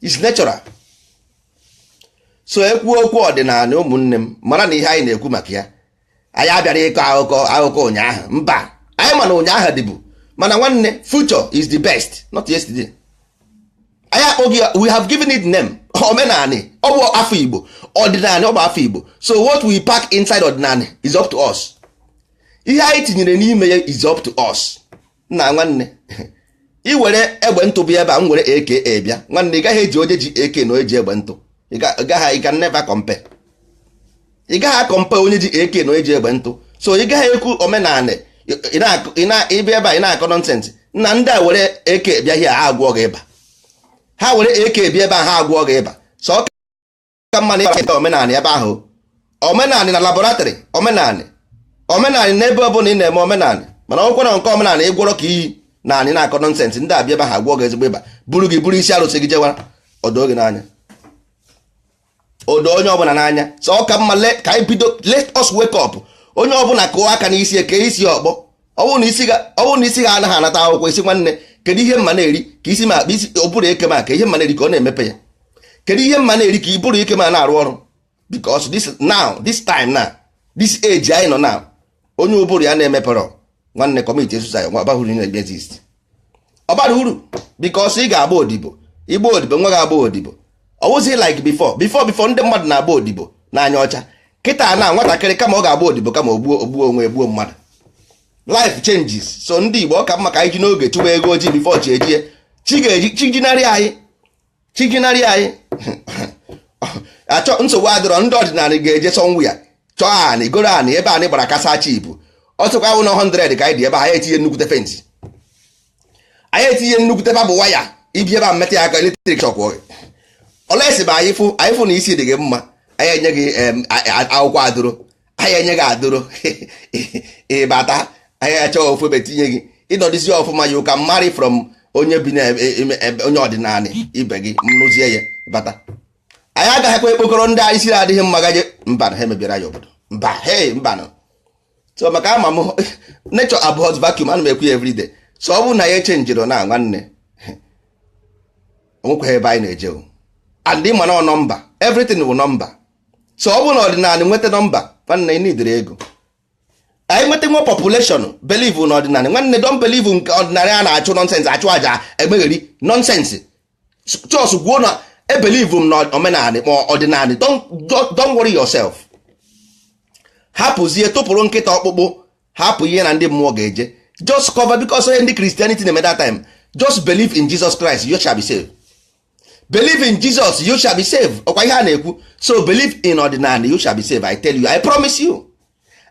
is natural. So ekwu okwu ọdịnala, ụmụnne m, mara na ihe anyị na-ekwu maka ya, anyị abịara ịkọ akụkọ ụnyaahụ. Mba, anyị ma na ụnyaahụ dịbụ, mana nwanne, future is the best, not yesterday. Anyị akpọghị, we have given it name, omenani. Ọ bụ afọ Igbo, ọdịnala, ọ bụ afọ Igbo. So what we pack inside ọdịnala is up to us. Ihe anyị tinyere n'ime ya is up to us. Nna, nwanne, ị were egbe ntụ bịa ebe a, m were aka bịa. Nwanne, ị gaghị eji onye ji AK na onye ji egbe ntụ. Ị gaghị, ị can never compare. Ị gaghị acompare onye ji AK na onye ji egbe ntụ. So ị gaghị ekwu omenala, ịbịa ebe a, ị na-akọ nonsense. Na ndị a were AK bịa hie, ha agwọ gị ịba. Ha were AK bịa ebe a, ha agwọ gị ịba. So ọ ka mma na ịba omenala ebe ahụ, omenala na laboratory, omenala, omenala n'ebe ọ bụla ị na-eme omenala. Mana ọkwụkwọ na nke omenala ịgwọrọ ka iyi na anyị na-akọ nonsense. Ndị abịa ebe ha agwọ gị ezigbo ịba, buru gị, buru isi arụsị gị jewara ọdọ gị n'anya, odo onye ọbụla n'anya. So ọ ka mma ka anyị bido. Let us wake up. Onye ọbụla kụọ aka n'isi, eke isi ọkpọ. Ọ bụrụ na isi ga anaghị anata akwụkwọ isi, nwanne, kedu ihe mma na-eri ka isi ma akpa isi ụbụrụ eke ma ka ihe mma na-eri ka ọ na-emepe ya? Kedu ihe mma na-eri ka ibụrụ ike ma na-arụ ọrụ? Because this now, this time now, this age anyị nọ now, onye ụbụrụ ya na-emepere, nwanne, commit suicide. Ọbaghị uru na-exist, ọ bara uru, because ị ga-agba odibo, ịgba odibo, nwa ga-agba odibo. Ọ wụzi like before, before, before ndị mmadụ na-agba odibo n'anya ọcha. Kịta na nwatakịrị, kama ọ ga-agba odibo, kama ogbuo ogbuo onwe, egbuo mmadụ. Life changes. So ndị Igbo, ọ ka mma ka anyị ji n'oge chụba ego ojii before chi ejie. Chi ga-eji, chi jinarị anyị, chi jinarị anyị. Achọ nsogbu adịrọ. Ndị ọdịnala ga-eje sọnwụ ya, chọọ anị, goro anị ebe anị gbara kasa chipụ. Ọ sịkwa awụ na 100 ka anyị dị ebe anyị etinye nnukwute fence, anyị etinye nnukwute barbed wire. Ibi ebe a, mmetụ ya aka, electric shock. Olesi bụ anyị fụ, anyị fụ na isi dị gị mma, anyị enye gị akwụkwọ adụro, anyị enye gị adụro, ịbata, anyị achọghị ofu ebe tinye gị, ịnọdụzi ọfụma. You can marry from onye bi na onye ọdịnala ibe gị, nụzie ya, bata. Anyị agaghịkwa ekpokọrọ ndị anyị siri adịghị mma gaje mba ha emebiara ya obodo. Mba, hey, mba nọ. So maka ama m nature abhors vacuum, ana m ekwu ya everyday. So ọ bụrụ na ya echenjiri na, nwanne, onwekwaghị ebe anyị na-eje o. And ịma na number, everything bụ number. So ọ bụrụ na ọdịnala nweta number, nwanne, ị nidere ego. Anyị nweta nwa population believe na ọdịnala. Nwanne, don't believe nke ọdịnala a na-achụ nonsense, achụ aja emegheri nonsense. Just gwuo na ebelieve m na omenala ma ọdịnala. Don't worry yourself. Hapụzie, tụpụrụ nkịta ọkpụkpụ, hapụ ihe na ndị mmụọ ga-eje. Just cover, because onye ndị Christianity na-eme that time, just believe in Jesus Christ, you shall be saved. Believe in Jesus, you shall be saved. Ọkwa ihe a na-ekwu. So believe in ọdịnala, you shall be saved. I tell you, I promise you,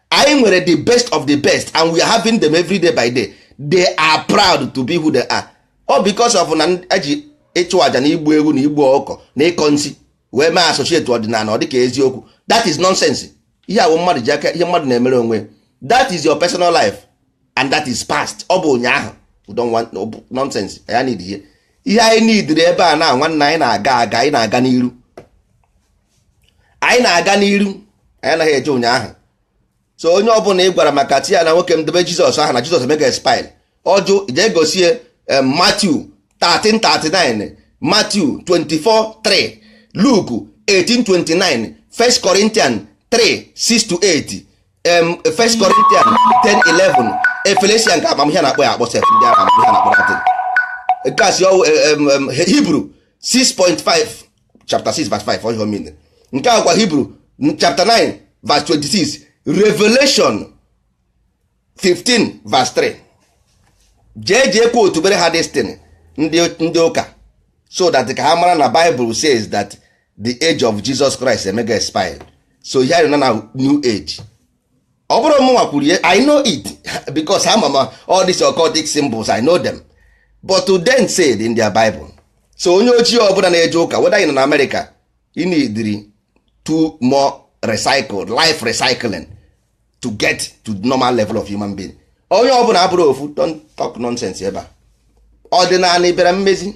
anyị nwere the best of the best and we are having them every day by day. They are proud to be who they are, all because of na eji ịchụ àjà na igbu ewu na igbu ọkụkọ na ịkọ nsị wee mee associate ọdịnala. Ọ dịka eziokwu. That is nonsense. Ihe awụ mmadụ ji aka, ihe mmadụ na-emere onwe. That is your personal life and that is past. Ọ bụ ụnyaahụ. We don't want nonsense. Ya need ihe anyị need ebe a na, nwanne, anyị na-aga aga, anyị na-aga n'iru, anyị na-aga n'iru, anyị anaghị eje ụnyaahụ. So onye ọbụla ị gwara maka ti ya na nwoke m debe Jizọs aha na Jizọs emega expire, ọjụ jee gosie Matthew 13:39, Matthew 24:3, Luke 18:29, 1 Corinthians 3:6 to 8, 1 Corinthians 10:11, Ephesians nke amamihe na-akpọ ya akpọ sef, ndị agha amamihe na-akpọ Latin nke a si ọwụ Hebrew 6.5, chapter 6 verse 5. Ọ ihe nke a kwa Hebrew chapter 9 verse 26, Revelation 15 verse 3. Jee jee kwa otubere ha destiny ndị ụka, so that ka ha mara na Bible says that the age of Jesus Christ emega expired. So here nọ na new age. Ọ bụrụ mụnwa kwuru ya, I know it because ama m all these occultic symbols, I know them. But to then said in their Bible. So onye ojii ọbụla na-eje ụka, whether ị nọ na America, ị neediri two more recycled life, recycling to get to normal level of human being. Onye ọbụla abụrụ ofu. Don't talk nonsense ebe a. Ọdịnala bịara mmezi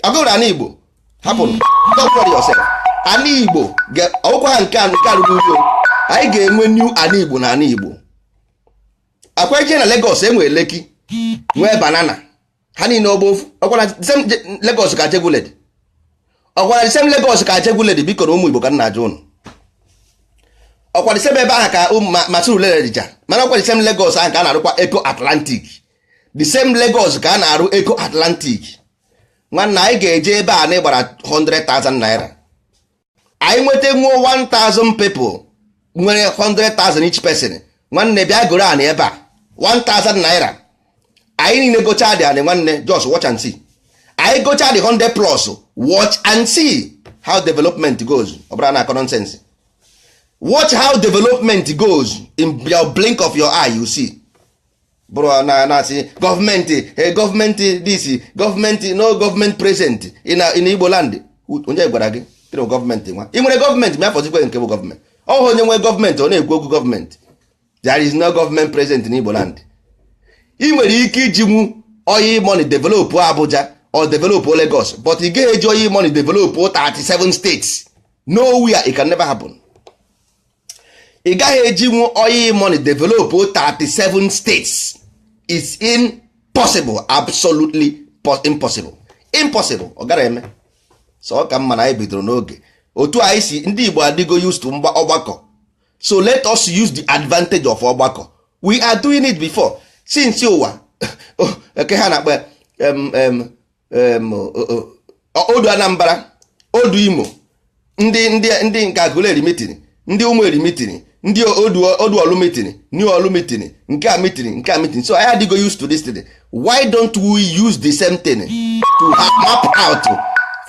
ọgụrụ ana Igbo hapụrụ. Don't worry yourself. Ana Igbo ọgwụkwa ha nke nke arụrụ ugbo. Anyị ga-enwe new ana Igbo na ana Igbo. Akwa eje na Lagos, enwere Lekki, nwee Banana, ha niile ọgba ofu. Ọkwa na same Lagos ka Ajegunle dị? Ọkwa na same Lagos ka Ajegunle dị? Biko na ụmụ Igbo, ka nna ajụ ụnụ, ọkwa the same ebe ahụ ka Masuru dịcha? Mana ọkwa the same Lagos ahụ ka a na-arụkwa Eko Atlantic. The same Lagos ka a na-arụ Eko Atlantic. Nwanne, anyị ga-eje ebe a na ịgbara 100,000 naira, anyị nweta nwuo 1000 people nwere 100,000 each person. Nwanne, bịa goro anị ebe a, 1000 naira, anyị niile gocha dị anị. Nwanne, just watch and see. Anyị gocha dị 100 plus, watch and see how development goes. Ọ bụrụ na akọ nonsense, watch how development goes. In your blink of your eye, you see. Bụrụ na na-asị gọọmenti, gọọmenti this, gọọmenti no, gọọmenti present in Igbo land. Onye gwara gị tịrị gọọmenti? Nwa, ị nwere gọọmenti ma afọzikwe nke bụ gọọmenti ọhụ. Onye nwe gọọmenti, ọ na-ekwu okwu gọọmenti. There is no government present in Igbo land. Ị nwere ike ijinwu oil money develop Abuja or develop Lagos, but ị gaghị eji oil money develop 37 states. Nowhere, it can never happen. Ị gaghị ejinwu oil money develop 37 states. It's impossible, absolutely impossible, impossible. Ọ gara eme. So ọ ka mma na anyị bidoro n'oge. Otu anyị si, ndị Igbo adịgo used to mgba ọgbakọ, so let us use the advantage of ọgbakọ. We are doing it before since ụwa eke ha na-akpọ odu Anambra, odu Imo, ndị nke Aguleri meeting, ndị Ụmụeri meeting, ndị odu Olu meeting, new Olu meeting, nke a meeting, nke a meeting. So anyị adịgo used to this thing. Why don't we use the same thing to map out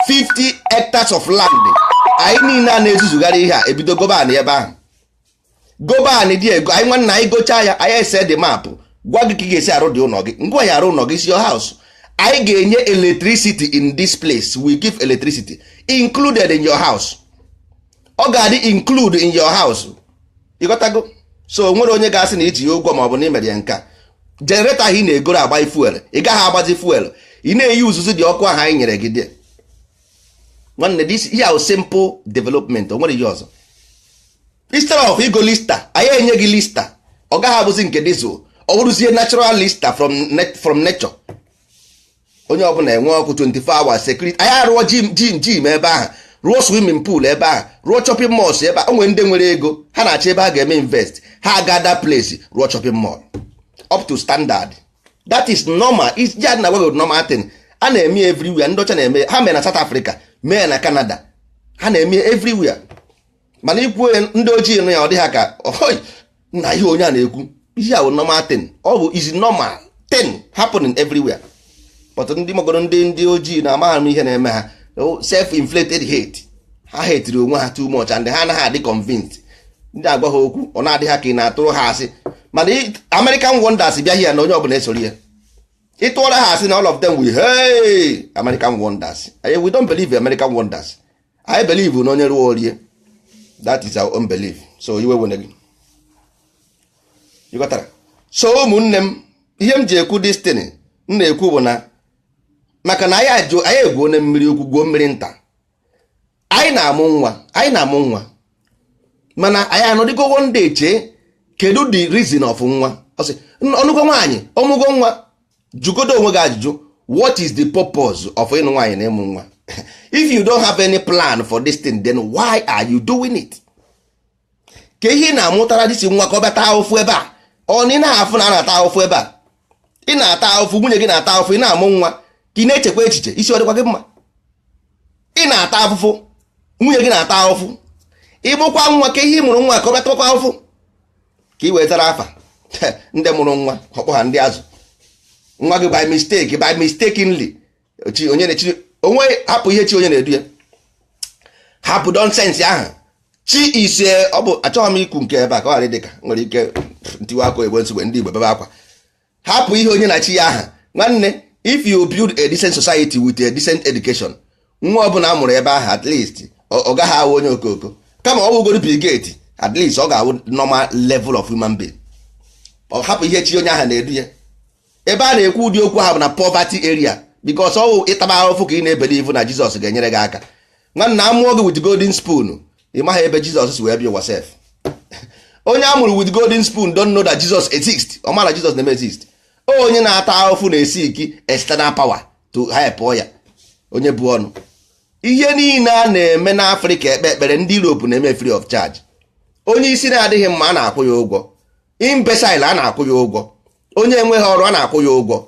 50 hectares of land? Anyị niile a na-ezuzugharị ihe a, ebido gobe anị ebe ahụ, gobe anị dị ego anyị. Nwanne, anyị gochaa ya, anyị ese the map, gwa gị ka ị ga-esi arụ dị ụlọ gị. Ngwa ya, arụ ụlọ gị si your house. Anyị ga-enye electricity in this place. We give electricity included in your house. Ọ ga-adị include in your house, ịghọtago? So nwere onye ga-asị na iji ya ụgwọ ma ọ bụ na imere ya nka. Generator ahụ ị na-egoro agba fuel, ị gaghị agbazi fuel. Ị na-eyi uzuzu dị ọkụ ahụ anyị nyere gị dị. Nwanne, this ihe ahụ simple development. O nwere ihe ọzọ. Instead of igo Lister, anyị enye gị Lister. Ọ gaghị abụzi nke diesel, ọ bụrụzie natural Lister from nature. Onye ọbụla enwe ọkụ 24 hours, security. Anyị arụọ gym ebe ahụ, rụọ swimming pool ebe ahụ, rụọ shopping malls ebe ahụ. O nwere ndị nwere ego, ha na-achọ ebe ha ga-eme invest. Ha aga that place, rụọ shopping mall up to standard. That is normal. Is ya na gwa normal thing a na-eme everywhere. Ndị ọcha na-eme. Ha mere na South Africa, mee na Canada, ha na-eme everywhere. Mana ikwu ndị ojii nụ ya, ọ dị ha ka oi na ihe onye a na-ekwu. Ihe a bụ normal thing. Ọ bụ is normal thing happening everywhere. But ndị magoro, ndị ojii na-amaghị m ihe na-eme ha, self inflated hate. Ha hatiri onwe ha too much and ha anaghị adị convinced. Ndị agwa ha okwu, ọ na-adị ha ka ị na-atụrụ ha asị. Mana American Wonders bịa here na onye ọbụla esoro ya, ịtụọra ha asị na all of them will, hey, American Wonders. We don't believe American Wonders. I believe na onye rụọ orie. That is our own belief. So iwe wene gị, ịghọtara? So ụmụnne m, ihe m ji ekwu destiny m na-ekwu bụ na maka na anyị ajụ, anyị egwuo na mmiri ukwu, gwuo mmiri nta. Anyị na-amụ nwa, anyị na-amụ nwa, mana anyị anọdịgo one day chee, kedu the reason of nwa? Ọ sị ọnụgo nwaanyị, ọmụgo nwa. Jụgodo onwe gị ajụjụ: what is the purpose of ịnụ nwaanyị na ịmụ nwa? If you don't have any plan for this thing, then why are you doing it? Ka ihe ị na-amụtara dịsi nwa ka ọ bịa taa ahụfụ ebe a? Ọ na ị na-afụ na a na-ata ahụfụ ebe a, ị na-ata ahụfụ, nwunye gị na-ata ahụfụ, ị na-amụ nwa ka ị na-echekwa echiche isi ọ dịkwa gị mma. Ị na-ata ahụfụ, nwunye gị na-ata ahụfụ, ịmụkwa nwa ka ihe ị mụrụ nwa ka ọ bịa takwa ahụfụ, ka ị wetara afa ndị mụrụ nwa, ọkpọ ha ndị azụ nwa gị by mistake, by mistakenly. Chi onye na-echi onwe, hapụ ihe chi onye na-edu ya, hapụ nonsense ahụ. Chi ise ọ bụ achọghị m ikwu nke ebe a ka ọ ghara ịdị ka nwere ike ntiwa aka egbe nsogbe ndị Igbo bebe akwa. Hapụ ihe onye na chi ya aha. Nwanne, if you build a decent society with a decent education Nwa ọbụla a mụrụ ebe ahụ, at least ọ gaghị awụ onye okoko, kama ọ wụgoro Bill Gates, at least ọ ga-awụ normal level of human being. Ọ hapụ ihe chi onye ahụ na-edu ya. Ebe a na-ekwu ụdị okwu ahụ bụ na poverty area, because ọ wụ ịtaba ahụfụ ka ị na-ebelieve na Jizọs ga-enyere gị aka. Nwanna, amụọ gị with golden spoon, ị maghị ebe Jizọs si wee bịa ụwa sef. Onye a mụrụ with golden spoon don't know that Jesus exist. Ọ mara Jizọs na-eme exist. Onye na-ata ahụfụ na-esi iki external power to help ya. Onye bụ ọnụ ihe niile a na-eme n'Afrịka, ekpe ekpere, ndị Europe na-eme free of charge. Onye isi na-adịghị mma, a na-akwụ ya ụgwọ. Imbecile, a na-akwụ ya ụgwọ. Onye enweghị ọrụ, a na-akwụ ya ụgwọ.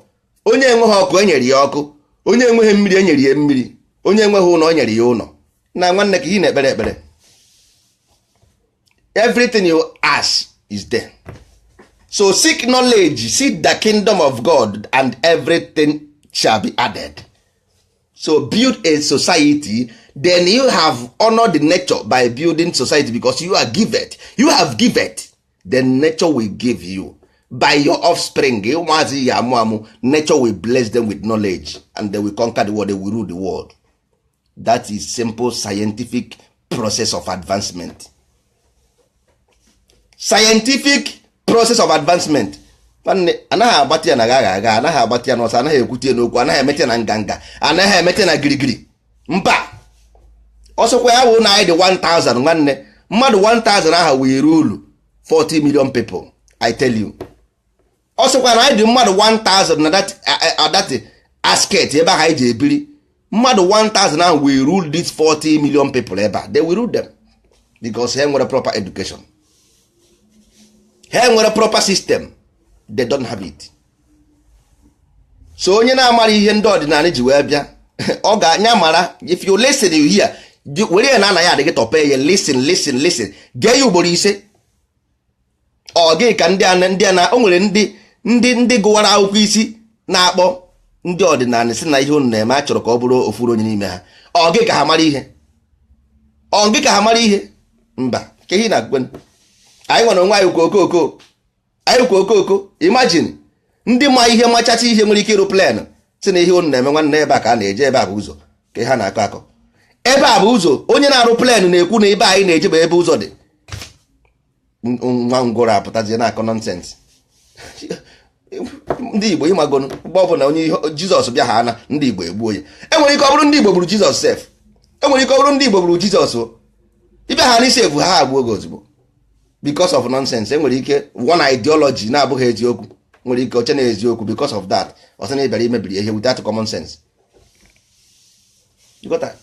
Onye enweghị ọkụ, enyere ya ọkụ. Onye enweghị mmiri, enyere ya mmiri. Onye enweghị ụlọ, o nyere ya ụlọ. Na nwanne, ka ihe na-ekpere ekpere, everything you ask is there. So seek knowledge, seek the kingdom of God, and everything shall be added. So build a society, then you have honored the nature by building society, because you are given, you have given, then nature will give you by your offspring. Ụmụazị ya amụ amụ, nature will bless them with knowledge and they will conquer the world, they will rule the world. That is simple scientific process of advancement, scientific process of advancement. Nwanne, anaghị agbatị ya na agha agha, anaghị agbatị ya n'ọsọ, anaghị ekwute ya n'okwu, anaghị emete ya na nganga, anaghị emete na girigiri. Mba, ọsọkwa ya wụ na anyị dị 1000. Nwanne, mmadụ 1000 ahụ wee rule 40 million people, I tell you. Ọsọkwa na anyị dị mmadụ 1000 na that asket ebe ahụ anyị ji ebiri, mmadụ 1000 ahụ will rule this 40 million people ebe a. They will rule them because ha nwere proper education, ha nwere proper system. They don't have it. So onye na-amara ihe ndị ọdịnala ji wee bịa, ọ ga-anya mara. If you listen, you hear, were ya na anaghị adị gị tọpe ya. Listen, listen, listen, gee ya ugboro 5. Ọ gị ka ndị a na o nwere ndị gụwara akwụkwọ isi na-akpọ ndị ọdịnala si na ihe unu na-eme a chọrọ ka ọ bụrụ ofuru onye n'ime ha. Ọ gị ka ha mara ihe? Ọ gị ka ha mara ihe? Mba, ka ihe na-agwe anyị nwere onwe anyị kwa okooko, anyị kwa okooko. Imagine, ndị ma ihe, machacha ihe, nwere ike ịrụ plane, si na ihe unu na-eme, nwanne, ebe a ka a na-eje, ebe a bụ ụzọ. Ka ha na-akọ akọ, ebe a bụ ụzọ. Onye na-arụ plane na-ekwu na ebe anyị na-eje bụ ebe ụzọ dị. Nwa ngwụrọ apụtazie na-akọ nonsense. Ndị Igbo, ịmagonu, mgbe ọbụla onye ihe Jizọs bịa ha na ndị Igbo egbuo ya. Enwere ike ọ bụrụ ndị Igbo gburu Jizọs sef. Enwere ike ọ bụrụ ndị Igbo gburu Jizọs o. Ịbịa ha n'isi efu ha agbuo gị ozugbo because of nonsense. Enwere ike one ideology na-abụghị eziokwu, nwere ike oche na eziokwu. Because of that, ọ sị na ị bịara imebiri ihe without common sense. You got that?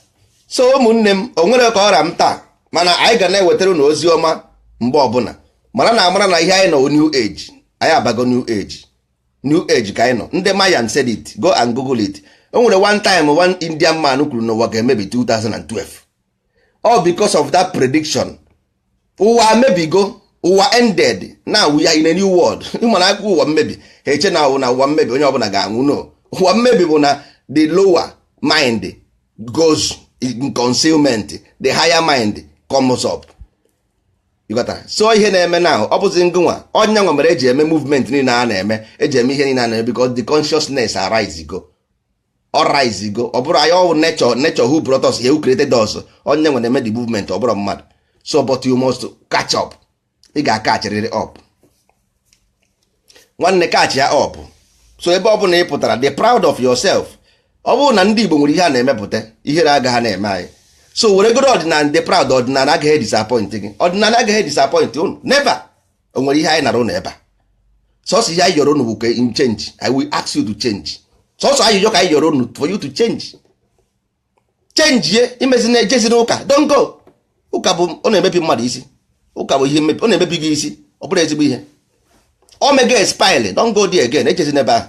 So ụmụnne m, o nwere ka ọra m taa, mana anyị ga na-ewetara unu ozi ọma mgbe ọbụla. Mara na amara na ihe anyị nọ, new age, anyị abago new age, new age ka anyị nọ. Ndị Mayan said it, go and google it. O nwere one time one Indian man kwuru n'ụwa ga-emebi 2012. All because of that prediction, ụwa mebigo, ụwa ended. Now we are in a new world. Ịmana akụkọ ụwa mmebi, ha eche na awụ na ụwa mmebi, onye ọbụla ga-anwụ. No, ụwa mmebi bụ na the lower mind goes in concealment, the higher mind comes up. You got that? So ihe na-eme now, ọ bụzi ngụnwa ọnya nwa mere eji eme movement niile a na-eme, eji eme ihe niile a na-eme, because the consciousness arise go, ọ rise go. Ọ bụrụ anyị, ọwụ nature, nature who brought us here, who created us, onye nwe na-eme the movement, ọ bụrụ mmadụ. So but you must catch up. Ị ga-akachịrịrị up, nwanne, catch ya up. So ebe ọ bụla ị pụtara, dị proud of yourself. Ọ bụrụ na ndị Igbo nwere ihe a na-emepụta, ihere agaghị na-eme anyị. So were goro ọdịnala, dị proud. Ọdịnala agaghị disappoint gị, ọdịnala agaghị disappoint unu, never. O nwere ihe anyị nara unu ebe a? Sọsọ ihe anyị yọrọ unu bụ ka in change, I will ask you to change. Sọsọ ayịyọ ka anyị yọrọ unu, for you to change, change ye. Imezi na ejezi n'ụka, don't go. Ụka bụ, ọ na-emebi mmadụ isi. Ụka bụ ihe mmebi, ọ na-emebi gị isi, ọ bụrụ ezigbo ihe o mega spile. Don't go there again, ejezi n'ebe ahụ.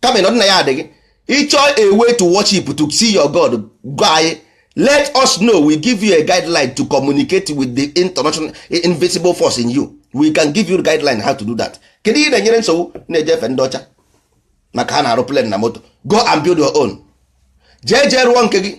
Kama na ọdịna ya adịghị ịchọ a way to worship, to see your God, gwa anyị, let us know. We give you a guideline to communicate with the international invisible force in you. We can give you guideline how to do that. Kedu ihe na-enyere nsogbu na-eje efe ndị ọcha maka ha na-arụ plane na moto? Go and build your own. Jee jee rụọ nke gị.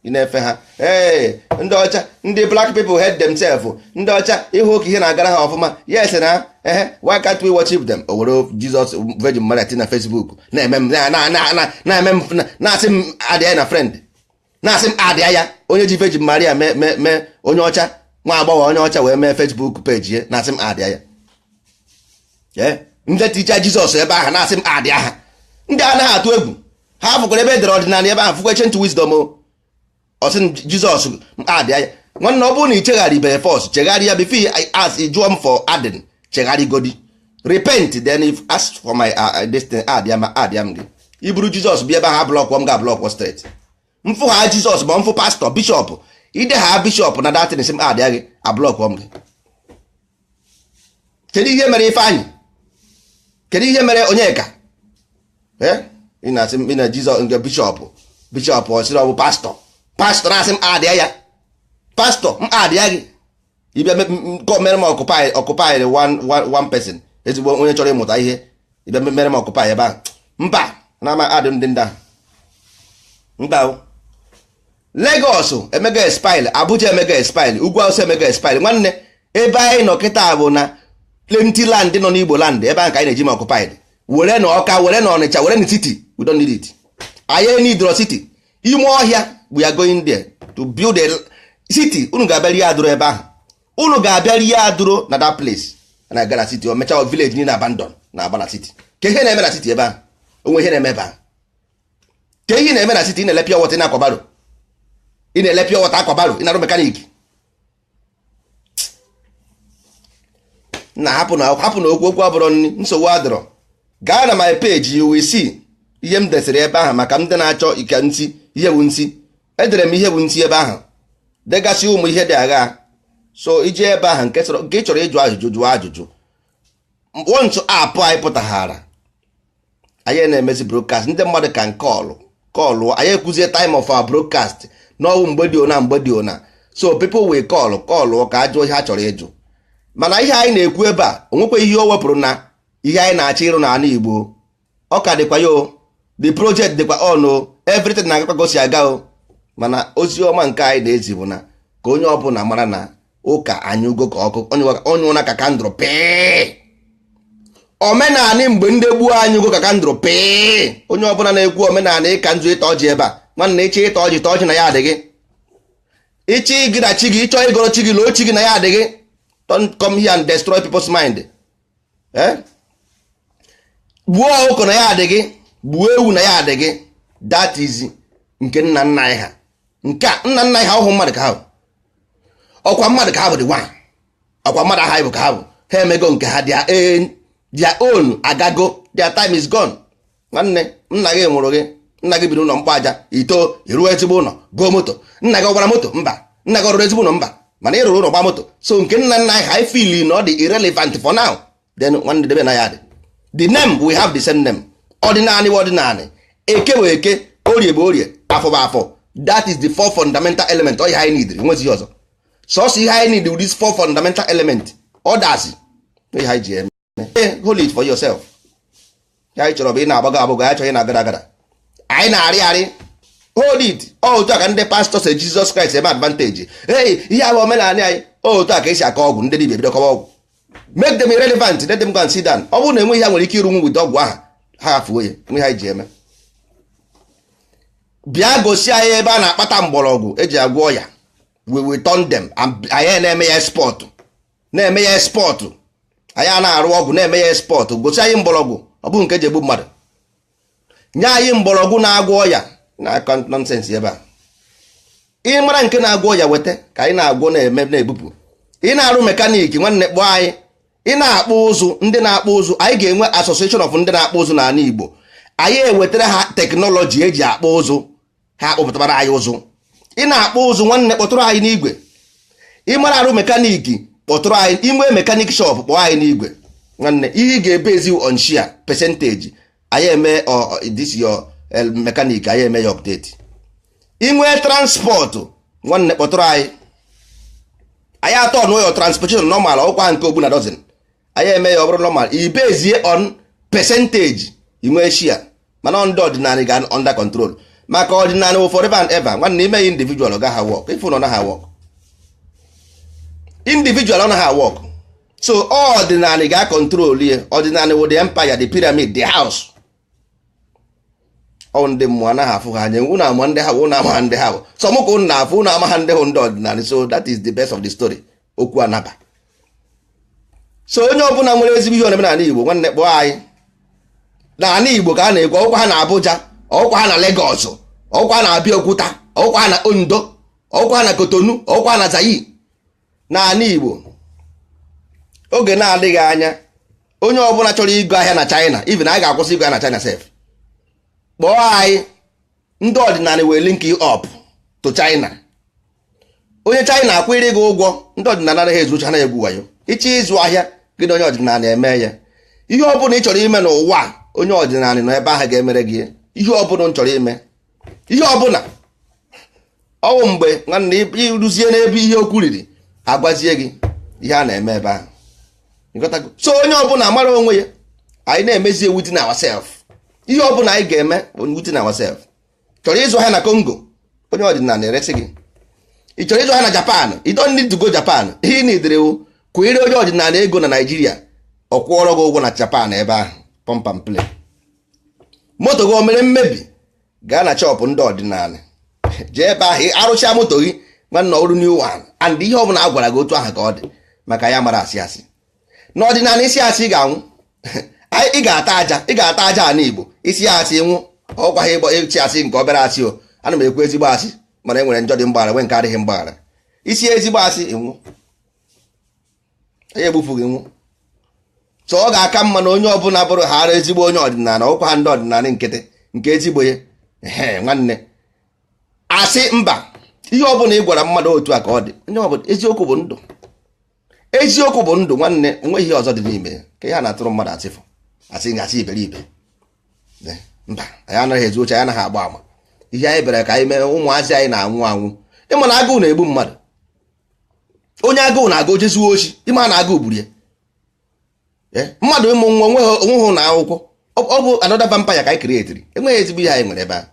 Ị na-efe ha. Ee, ndị ọcha, ndị black people hate themselves. Ndị ọcha, ịhụ oke ihe na-agara ha ọfụma. Yes, na ehe, why can't we worship them? O were Jesus, Virgin Mary na Facebook na-eme m na-eme m na-asị m adịghị na friend. Na-asị m adịa ya, onye ji Virgin Maria mee mee mee, onye ọcha, nwa agbọghọ onye ọcha, wee mee Facebook page ya, na-asị m adịa ya. Ndị ticha Jizọs ebe ahụ na-asị m adịa ha. Ndị anaghị atụ egwu. Ha fụkwara ebe edere ọdịnala ebe ahụ, fụkwa ancient wisdom. Ọ sị Jizọs adịa ya. Nwanne, ọ bụrụ na ị chegharịbeghị first, chegharịa before as ị jụọ m for adding. Chegharịgodi, repent, then if ask for my this thing, adịa m, adịa m gị. Iburu Jizọs bịa ebe ahụ, block m, ga block straight. Mfụ ha Jizọs, ma mfụ pastọ, bishọp, ide ha bishọp na datin, sị m adịa gị, a block m gị. Kedu ihe mere Ifeanyị? Kedu ihe mere Onyeka? Ị na-asị m na Jizọs nke bishọp, bishọp ọ sịrị ọ bụ pastọ, pastọ na-asị m adịa ya, pastọ m adịa gị. Ịbịa mere m occupy one person, ezigbo onye chọrọ ịmụta ihe, ịbịa mere m occupy ebe ahụ. Mba, na ama adị ndị ndị ahụ. Mba, Lagos emega expire, Abuja emega expire, ugwu Awụsa emega expire. Nwanne, ebe anyị nọ kịta bụ na plenty land nọ n'Igbo land. Ebe ahụ ka anyị na-eji m occupied. Were na Ọka, were na Ọnịcha, were na city, we don't need it. Anyị need city ime ọhịa. We are going there to build a city. Unu ga-abịa rie adụrụ ebe ahụ. Unu ga-abịa rie adụrụ na that place. Na aga na city, o mechaa village niile abandon na aba na city. Ka ihe na-eme na city ebe ahụ, onwe ihe na-eme ebe ahụ. Ka ihe na-eme na city? Ị na-ele pure water, ị na-akwa barrow, ị na-ele pure water, akwa barrow, ị na-arụ mechanic. Na hapụ na hapụ na okwu abụrọ nri, nsogbu adịrọ. Gaa na my page, you will see ihe m desịrị ebe ahụ maka ndị na-achọ ike ntị. Ihe bụ ntị, edere m ihe bụ ntị ebe ahụ, degasị ụmụ ihe dị agha. So ije ebe ahụ, nke ị chọrọ ịjụ ajụjụ, jụọ ajụjụ. Once app anyị pụtaghara, anyị na-emezi broadcast. Ndị mmadụ ka call call. Anyị ekwuzie time of our broadcast n'ọwụ mgbe dị ona, mgbe dị ona. So people will call, call ka ajụọ ihe ha chọrọ ịjụ. Mana ihe anyị na-ekwu ebe a, onwekwa ihe o wepụrụ na ihe anyị na-achọ ịrụ n'ala Igbo. Ọ ka dịkwa ya o, the project dịkwa on o, everything na-agakwa ka o si aga o. Mana ozi ọma nke anyị na-ezi bụ na ka onye ọbụla mara na ụka anyị ugo ka ọkụ onye ụna ka candle pịị. Omenanị mgbe ndị gbuo anyị ugo ka candle pịị. Onye ọbụla na-ekwu omenanị ịka nzu, ịta ọjị ebe a, nwanne, ịchọ ịta ọjị, ta ọjị na ya adịghị. Ịchọ ịgị na chi gị, ịchọ ịgọrọ chi gị, loo chi gị na ya adịghị. Don't come here and destroy people's mind. Eh, gbuo ọkụkọ na ya adịghị, gbuo ewu na ya adịghị. That is nke nna nna anyị ha. Nke a nna nna anyị ha ọhụ mmadụ ka ha bụ, ọkwa mmadụ ka ha bụ, the one ọkwa mmadụ aha bụ ka ha bụ. Ha emego nke ha, their own agago, their time is gone. Nwanne, nna gị nwụrụ gị, nna gị biri ụlọ mkpọ aja, ito iruo ezigbo ụlọ, goo moto. Nna gị ọ gbara moto? Mba. Nna gị ọ rụrụ ezigbo ụlọ? Mba. Mana ị rụrụ ụlọ, gba moto. So nke nna nna anyị ha, feel na ọ dị irrelevant for now. Then nwanne, debe na ya dị the name. We have the same name. Ọdịnanị bụ ọdịnanị, eke bụ eke, orie bụ orie, afọ bụ afọ. That is the four fundamental element. Ọ ihe anyị need, nwezi ọzọ. Sọsọ ihe anyị need with this four fundamental element. Others, ihe anyị ji eme, hold it for yourself. Ihe anyị chọrọ bụ ị na-agbago agbagọ, anyị chọrọ ị na-agada agada, anyị na-arị arị. Hold it. Ọ otu a ka ndị pastors e Jizọs Kraịst eme advantage. Hey, ihe a bụ omenala anyị. Otu a ka esi akọ ọgwụ. Ndị dibịa bido kọwa ọgwụ. Make them irrelevant, let them go and sit down. Ọ bụrụ na enweghị ha nwere ike ịrụnwu with ọgwụ ahụ, ha gafuo ya. Nwe ha ji eme, bịa gosi anyị ebe a na-akpata mgbọrọgwụ eji agwọ ọya. We will turn them. Anyị na-eme ya export, na-eme ya export. Anyị a na-arụ ọgwụ, na-eme ya export. Gosi anyị mgbọrọgwụ, ọ bụghị nke eji egbu mmadụ. Nye anyị mgbọrọgwụ na-agwọ ọya na-akọ nonsense ebe a. Ị mara nke na-agwọ ọya, weta ka anyị na-agwọ, na-eme, na-ebupụ. Ị na-arụ mechanic, nwanne, kpọọ anyị. Ị na-akpụ ụzụ, ndị na-akpụ ụzụ, anyị ga-enwe association of ndị na-akpụ ụzụ n'ala Igbo. Anyị ewetara ha technology eji akpụ ụzụ, ha akpụpụtara anyị ụzụ. Ị na-akpụ ụzụ, nwanne, kpọtụrụ anyị n'igwe. Ị mara arụ mechanic, kpọtụrụ anyị. Inwe mechanic shop, kpọọ anyị n'igwe. Nwanne, ihe ị ga-ebe ezi on share percentage, anyị eme this your mechanic, anyị eme ya update. Inwe transport, nwanne, kpọtụrụ anyị. Anyị atọ n'ụyọ transportation normal, ọkwa nke ogbu na dozen, anyị eme ya ọ bụrụ normal. Ibezie on percentage, inwe share. Mana ndị ọdịnala ga under control, maka ọdịnala wụ forever and ever. Nwanne, ime ya individual, ọ gaghị work. Ifu na ọ naghị work individual, ọ naghị work. So ọdịnala ga control ya. Ọdịnala wụ the empire, the pyramid, the house. Ọ ndị mmụọ anaghị afụ ha anya. Unu ama ndị ha bụ, unu ama ndị ha bụ sọ mụ ka unu na-afụ, unu ama ha ndị hụ ndị ọdịnala. So that is the best of the story. Okwu anaba. So onye ọbụla nwere ezigbo ihe omenala Igbo, nwanne, kpọọ anyị. N'ala Igbo ka a na-ekwu. Ọkwa ha na Abuja, ọkwa ha na Lagos, ọkwa ha na Abeokuta, ọkwa ha na Ondo, ọkwa ha na Kotonu, ọkwa ha na Zayi, n'ala Igbo. Oge na-adịghị anya, onye ọbụla chọrọ ịgo ahịa na China, even anyị ga-akwụsị ịgo ahịa na China sef. Kpọọ anyị, ndị ọdịnala wee link you up to China. Onye China akwụrị gị ụgwọ. Ndị ọdịnala anaghị ezu uche, anaghị egwu wayo. Ịchọ ịzụ ahịa gị na onye ọdịnala eme ya. Ihe ọbụla ị chọrọ ime n'ụwa, onye ọdịnala nọ ebe ahụ ga-emere gị ihe ọbụla m chọrọ ime, ihe ọbụla ọwụ. Mgbe nwanne ịrụzie n'ebe ihe okwu riri, agwazie gị ihe a na-eme ebe ahụ. Ịghọtago? So onye ọbụla mara onwe ya. Anyị na-emezie within ourselves. Ihe ọbụla anyị ga-eme within ourselves. Chọrọ ịzụ ahịa na Congo, onye ọdịnala na-eresi gị. Ị chọrọ ịzụ ahịa na Japan, you don't need to go Japan. Ihe ị nidere wụ kwere onye ọdịnala ego na Naijiria, ọ kwụọrọ gị ụgwọ na Japan ebe ahụ. Pump and play. Moto gị o mere mmebi, gaa na shop ndị ọdịnala, jee ebe ahụ arụchaa moto gị, nwanne, ọrụ new one. And ihe ọbụla a gwara gị, otu ahụ ka ọ dị, maka ya mara asị asị n'ọdịnala. Isi asị, ị ga-anwụ. Ị ga-ata aja, ị ga-ata aja ala Igbo. Isi asị, nwụ. Ọkwa ha ịgba ịchị asị nke obere asị o. Ana m ekwu ezigbo asị, mana e nwere njọ dị mgbaghara, nwee nke adịghị mgbaghara. Isi ezigbo asị, ịnwụ, anyị egbufu gị, nwụ. So ọ ga-aka mma na onye ọbụla bụrụ ha ara ezigbo onye ọdịnala, ọkwa ha ndị ọdịnala nkịtị nke ezigbo ya. Ehe, nwanne, asị mba. Ihe ọbụla ị gwara mmadụ, otu a ka ọ dị. Onye ọbụla, eziokwu bụ ndụ, eziokwu bụ ndụ, nwanne. Onweghị ihe ọzọ dị n'ime ya ka ihe a na-atụrụ mmadụ asịfụ asị asị iberibe. Mba, anyị anaghị ezu oche, anyị anaghị agba ama. Ihe anyị bịara ka anyị mee, ụmụazị anyị na-anwụ anwụ. Ịma na agụụ na-egbu mmadụ? Onye agụụ na-agụ ojezuo ochi. Ịma na agụụ gburu ya. Mmadụ ịmụ nwa, onweghị na akwụkwọ. Ọ bụ another vampire ka anyị createri. Enweghị ezigbo ihe anyị nwere ebe a.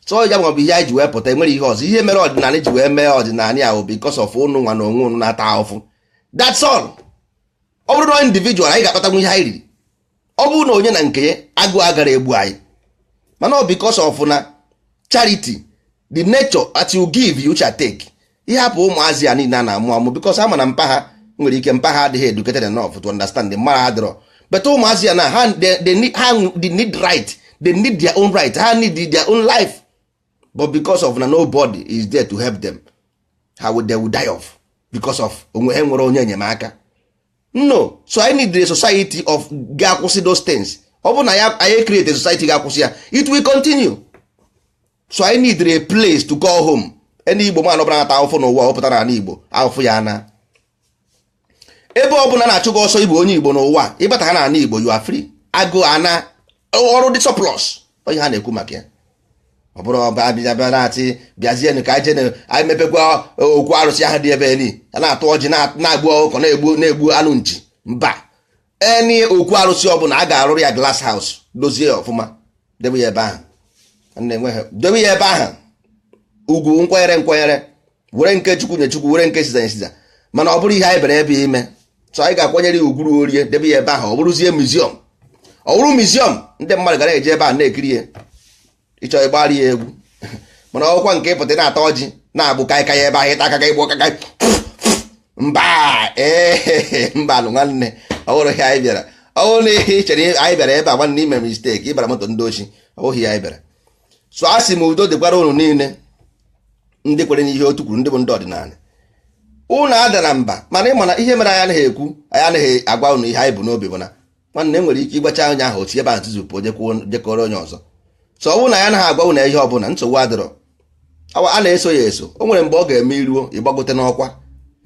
Tụọ ya maọbụ ihe anyị ji wee pụta. Enwere ihe ọzọ ihe mere ọdịnala ji wee mee ọdịnala ahụ, because of ụnụ nwa na onwe ụnụ na-ata ahụfụ. That's all. Ọ bụrụ na individual, anyị ga-akpatanwu ihe anyị riri. Ọ bụrụ na onye na nke ya, agụụ agara egbu anyị. Mana ọ because of na charity, the nature that you give, you shall take. Ihe hapụ ụmụazị a niile a na-amụ amụ, because ama na mpa ha nwere ike, mpa ha adịghị educated enough to understand the mara adịrọ. But ụmụazị a na ha, they need right, they need their own right, ha need their own life. But because of na nobody is there to help them, how will they will die off because of onwe ha nwere onye enyemaka. No, so I need the society of ga-akwụsị those things. Ọ bụ na ya anyị create a society ga-akwụsị ya, it will continue. So I need a place to call home. Any Igbo man ọbụla na-ata ahụfụ n'ụwa, ọ pụtara n'ala Igbo, ahụfụ ya na ebe ọbụla na-achụ gị ọsọ. Igbo, onye Igbo n'ụwa, ịbata ha n'ala Igbo, you are free. Agụ ana ọrụ dị surplus. Onye ha na-ekwu maka ya, ọ bụrụ ọba abịa bịa na-atị bịazienụ ka anyị jee anyị mepekwa okwu arụsị ahụ dị ebe ni a na-atụ ọjị, na-agbu ọkụkọ, na-egbu anụ nchi. Mba, eni okwu arụsị ọbụla a ga-arụrụ ya glass house, dozie ya ọfụma, debe ya ebe ahụ. Debe ya ebe ahụ, ugwu nkwanyere nkwanyere, were nke Chukwu nye Chukwu, were nke siza nye siza. Mana ọ bụrụ ihe anyị bịara ebe ime, so anyị ga-akwanyere ya ugwu ruo orie, debe ya ebe ahụ. Ọ bụrụzie museum, ọ bụrụ museum, ndị mmadụ gara eje ebe a na-ekiri ya. Ịchọ ịgbara ya egwu, mana ọkwa nke ịpụta na-ata ọjị, na-agbụ kaikai ebe ahụ, ịta aka ịgbụ kaikai. Mba, ee, mba nụ, nwanne, ọ bụrụ ihe anyị bịara. Ọ bụrụ na ihe ị chere anyị bịara ebe a, nwanne, ime mistake. Ịbara moto ndị ochi. Ọ bụghị ihe anyị bịara. So a sị m udo dịkwara unu niile, ndị kwere n'ihe otu kwuru, ndị bụ ndị ọdịnala. Unu adara mba. Mana ịma na ihe mere anyị anaghị ekwu, anyị anaghị agwa unu ihe anyị bụ n'obi bụ na, nwanne, nwere ike ịgbacha onye ahụ otu ebe ahụ tụzupụ onye jekọrọ onye ọzọ. So ọ bụrụ na anyị anaghị agwa unu ihe ọbụla, nsogbu adịrọ. A na-eso ya eso. O nwere mgbe ọ ga-eme iruo ịgbagote n'ọkwa.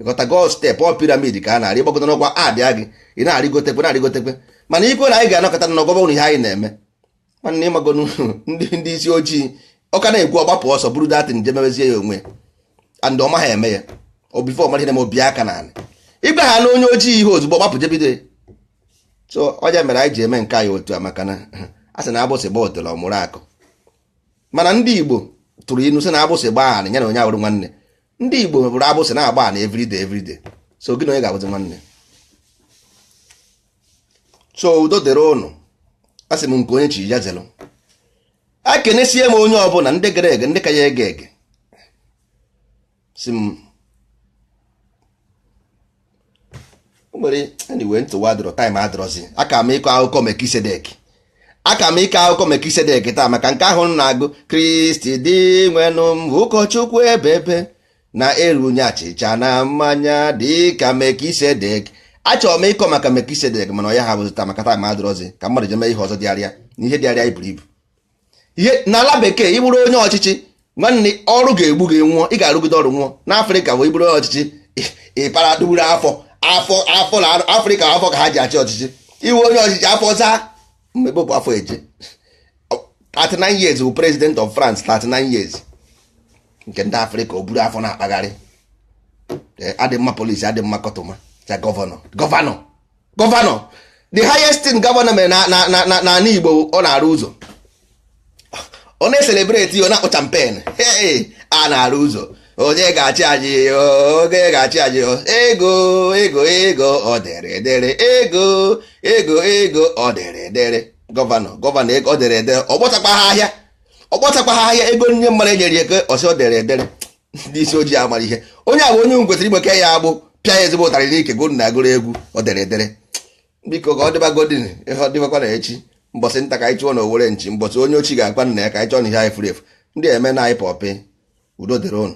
Ịghọta go step ọ pyramid ka a na-arị ịgbagote n'ọkwa a bịa gị, ị na-arịgotekwe, na-arịgotekwe. Mana ikwe na anyị ga-anọkọta n'ọgọba unu ihe anyị na-eme, nwanne, ịmagonu ndị isi ojii ọ ka na-ekwu, ọgbapụ ọsọ buru datin nje mebezie ya onwe, and ọ maghị eme ya. O before ọmara ihe na obi aka n'ala igwe ha na onye ojii ihe ozugbo gbapụ jebido ya. So ọja mere anyị ji eme nke anyị otu a, maka na a sị na agbụsị gba otele ọmụrụ akụ. Mana ndị Igbo tụrụ inu sị na agbụsị gbaa anị ya na onye awụrụ nwanne. Ndị Igbo bụrụ agbụsị na-agba anị everyday, everyday. So gị na onye ga-abụzi nwanne? So udo dịrị ụnụ. A sị m nke onye chi ya zelụ. Akenesie m onye ọbụla, ndị gere ege, ndị ka ya ege ege. Si m nwere anyway, ntụwa adịrọ, time adịrọzi. Aka m ịkọ akụkọ Mekisedek, aka m ịkọ akụkọ Mekisedek taa, maka nke ahụ m na-agụ Kristi dị nwenụ m, ụkọchukwu ebebe na-erunye achịcha na mmanya dị ka Mekisedek. Achọrọ m ịkọ maka Mekisedek, mana ọ ya ha bụzi taa, maka time adịrọzi, ka mmadụ jeme ihe ọzọ dịarịa na ihe dịarịa iburu ibu ihe n'ala bekee. Ịbụrụ onye ọchịchị, nwanne, ọrụ ga-egbu gị nwụọ, ị ga-arụgide ọrụ nwụọ. N'Afrịka bụ ịbụrụ onye ọchịchị, ịpara duburu afọ afọ afọ na Afrịka, afọ ka ha ji achị ọchịchị. Iwe onye ọchịchị, afọ zaa mmebe bụ afọ eje. 39 years bụ president of France, 39 years. Nke ndị Afrịka, o buru afọ na-akpagharị. Adị mma polisi, adị mma kọtụma cha governor, governor, governor. The highest thing governor mere na na na n'ala Igbo, ọ na-arụ ụzọ, ọ na-ecelebrate, ọ na-akpụ champagne. Hey, a na-arụ ụzọ, onye ga-achị anyị? Oge ga-achị anyị, ego ego ego, ọ dere edere, ego ego ego, ọ dere edere. Governor, governor, ego, ọ dere edere. Ọ gbọchakwa ha ahịa, ọ gbọchakwa ha ahịa. Ego nye mmadụ enyere ya ego, ọsị ọ dere edere. Ndị isi ojii amara ihe. Onye a bụ onye kwesịrị igbeke ya agbụ, pịa ya ezigbo ụtarị n'ike, gụ na agụrụ egwu ọ dere edere. Biko, ka ọ dịbagodin ihe, ọ dịbakwa na echi, mbọsị nta, ka anyị chụọ na owere nchi, mbọsị onye ochi ga-akpa nna ya, ka anyị chọọ na ihe anyị furu efu. Ndị eme na anyị pọpị. Udo dịrị ụnụ.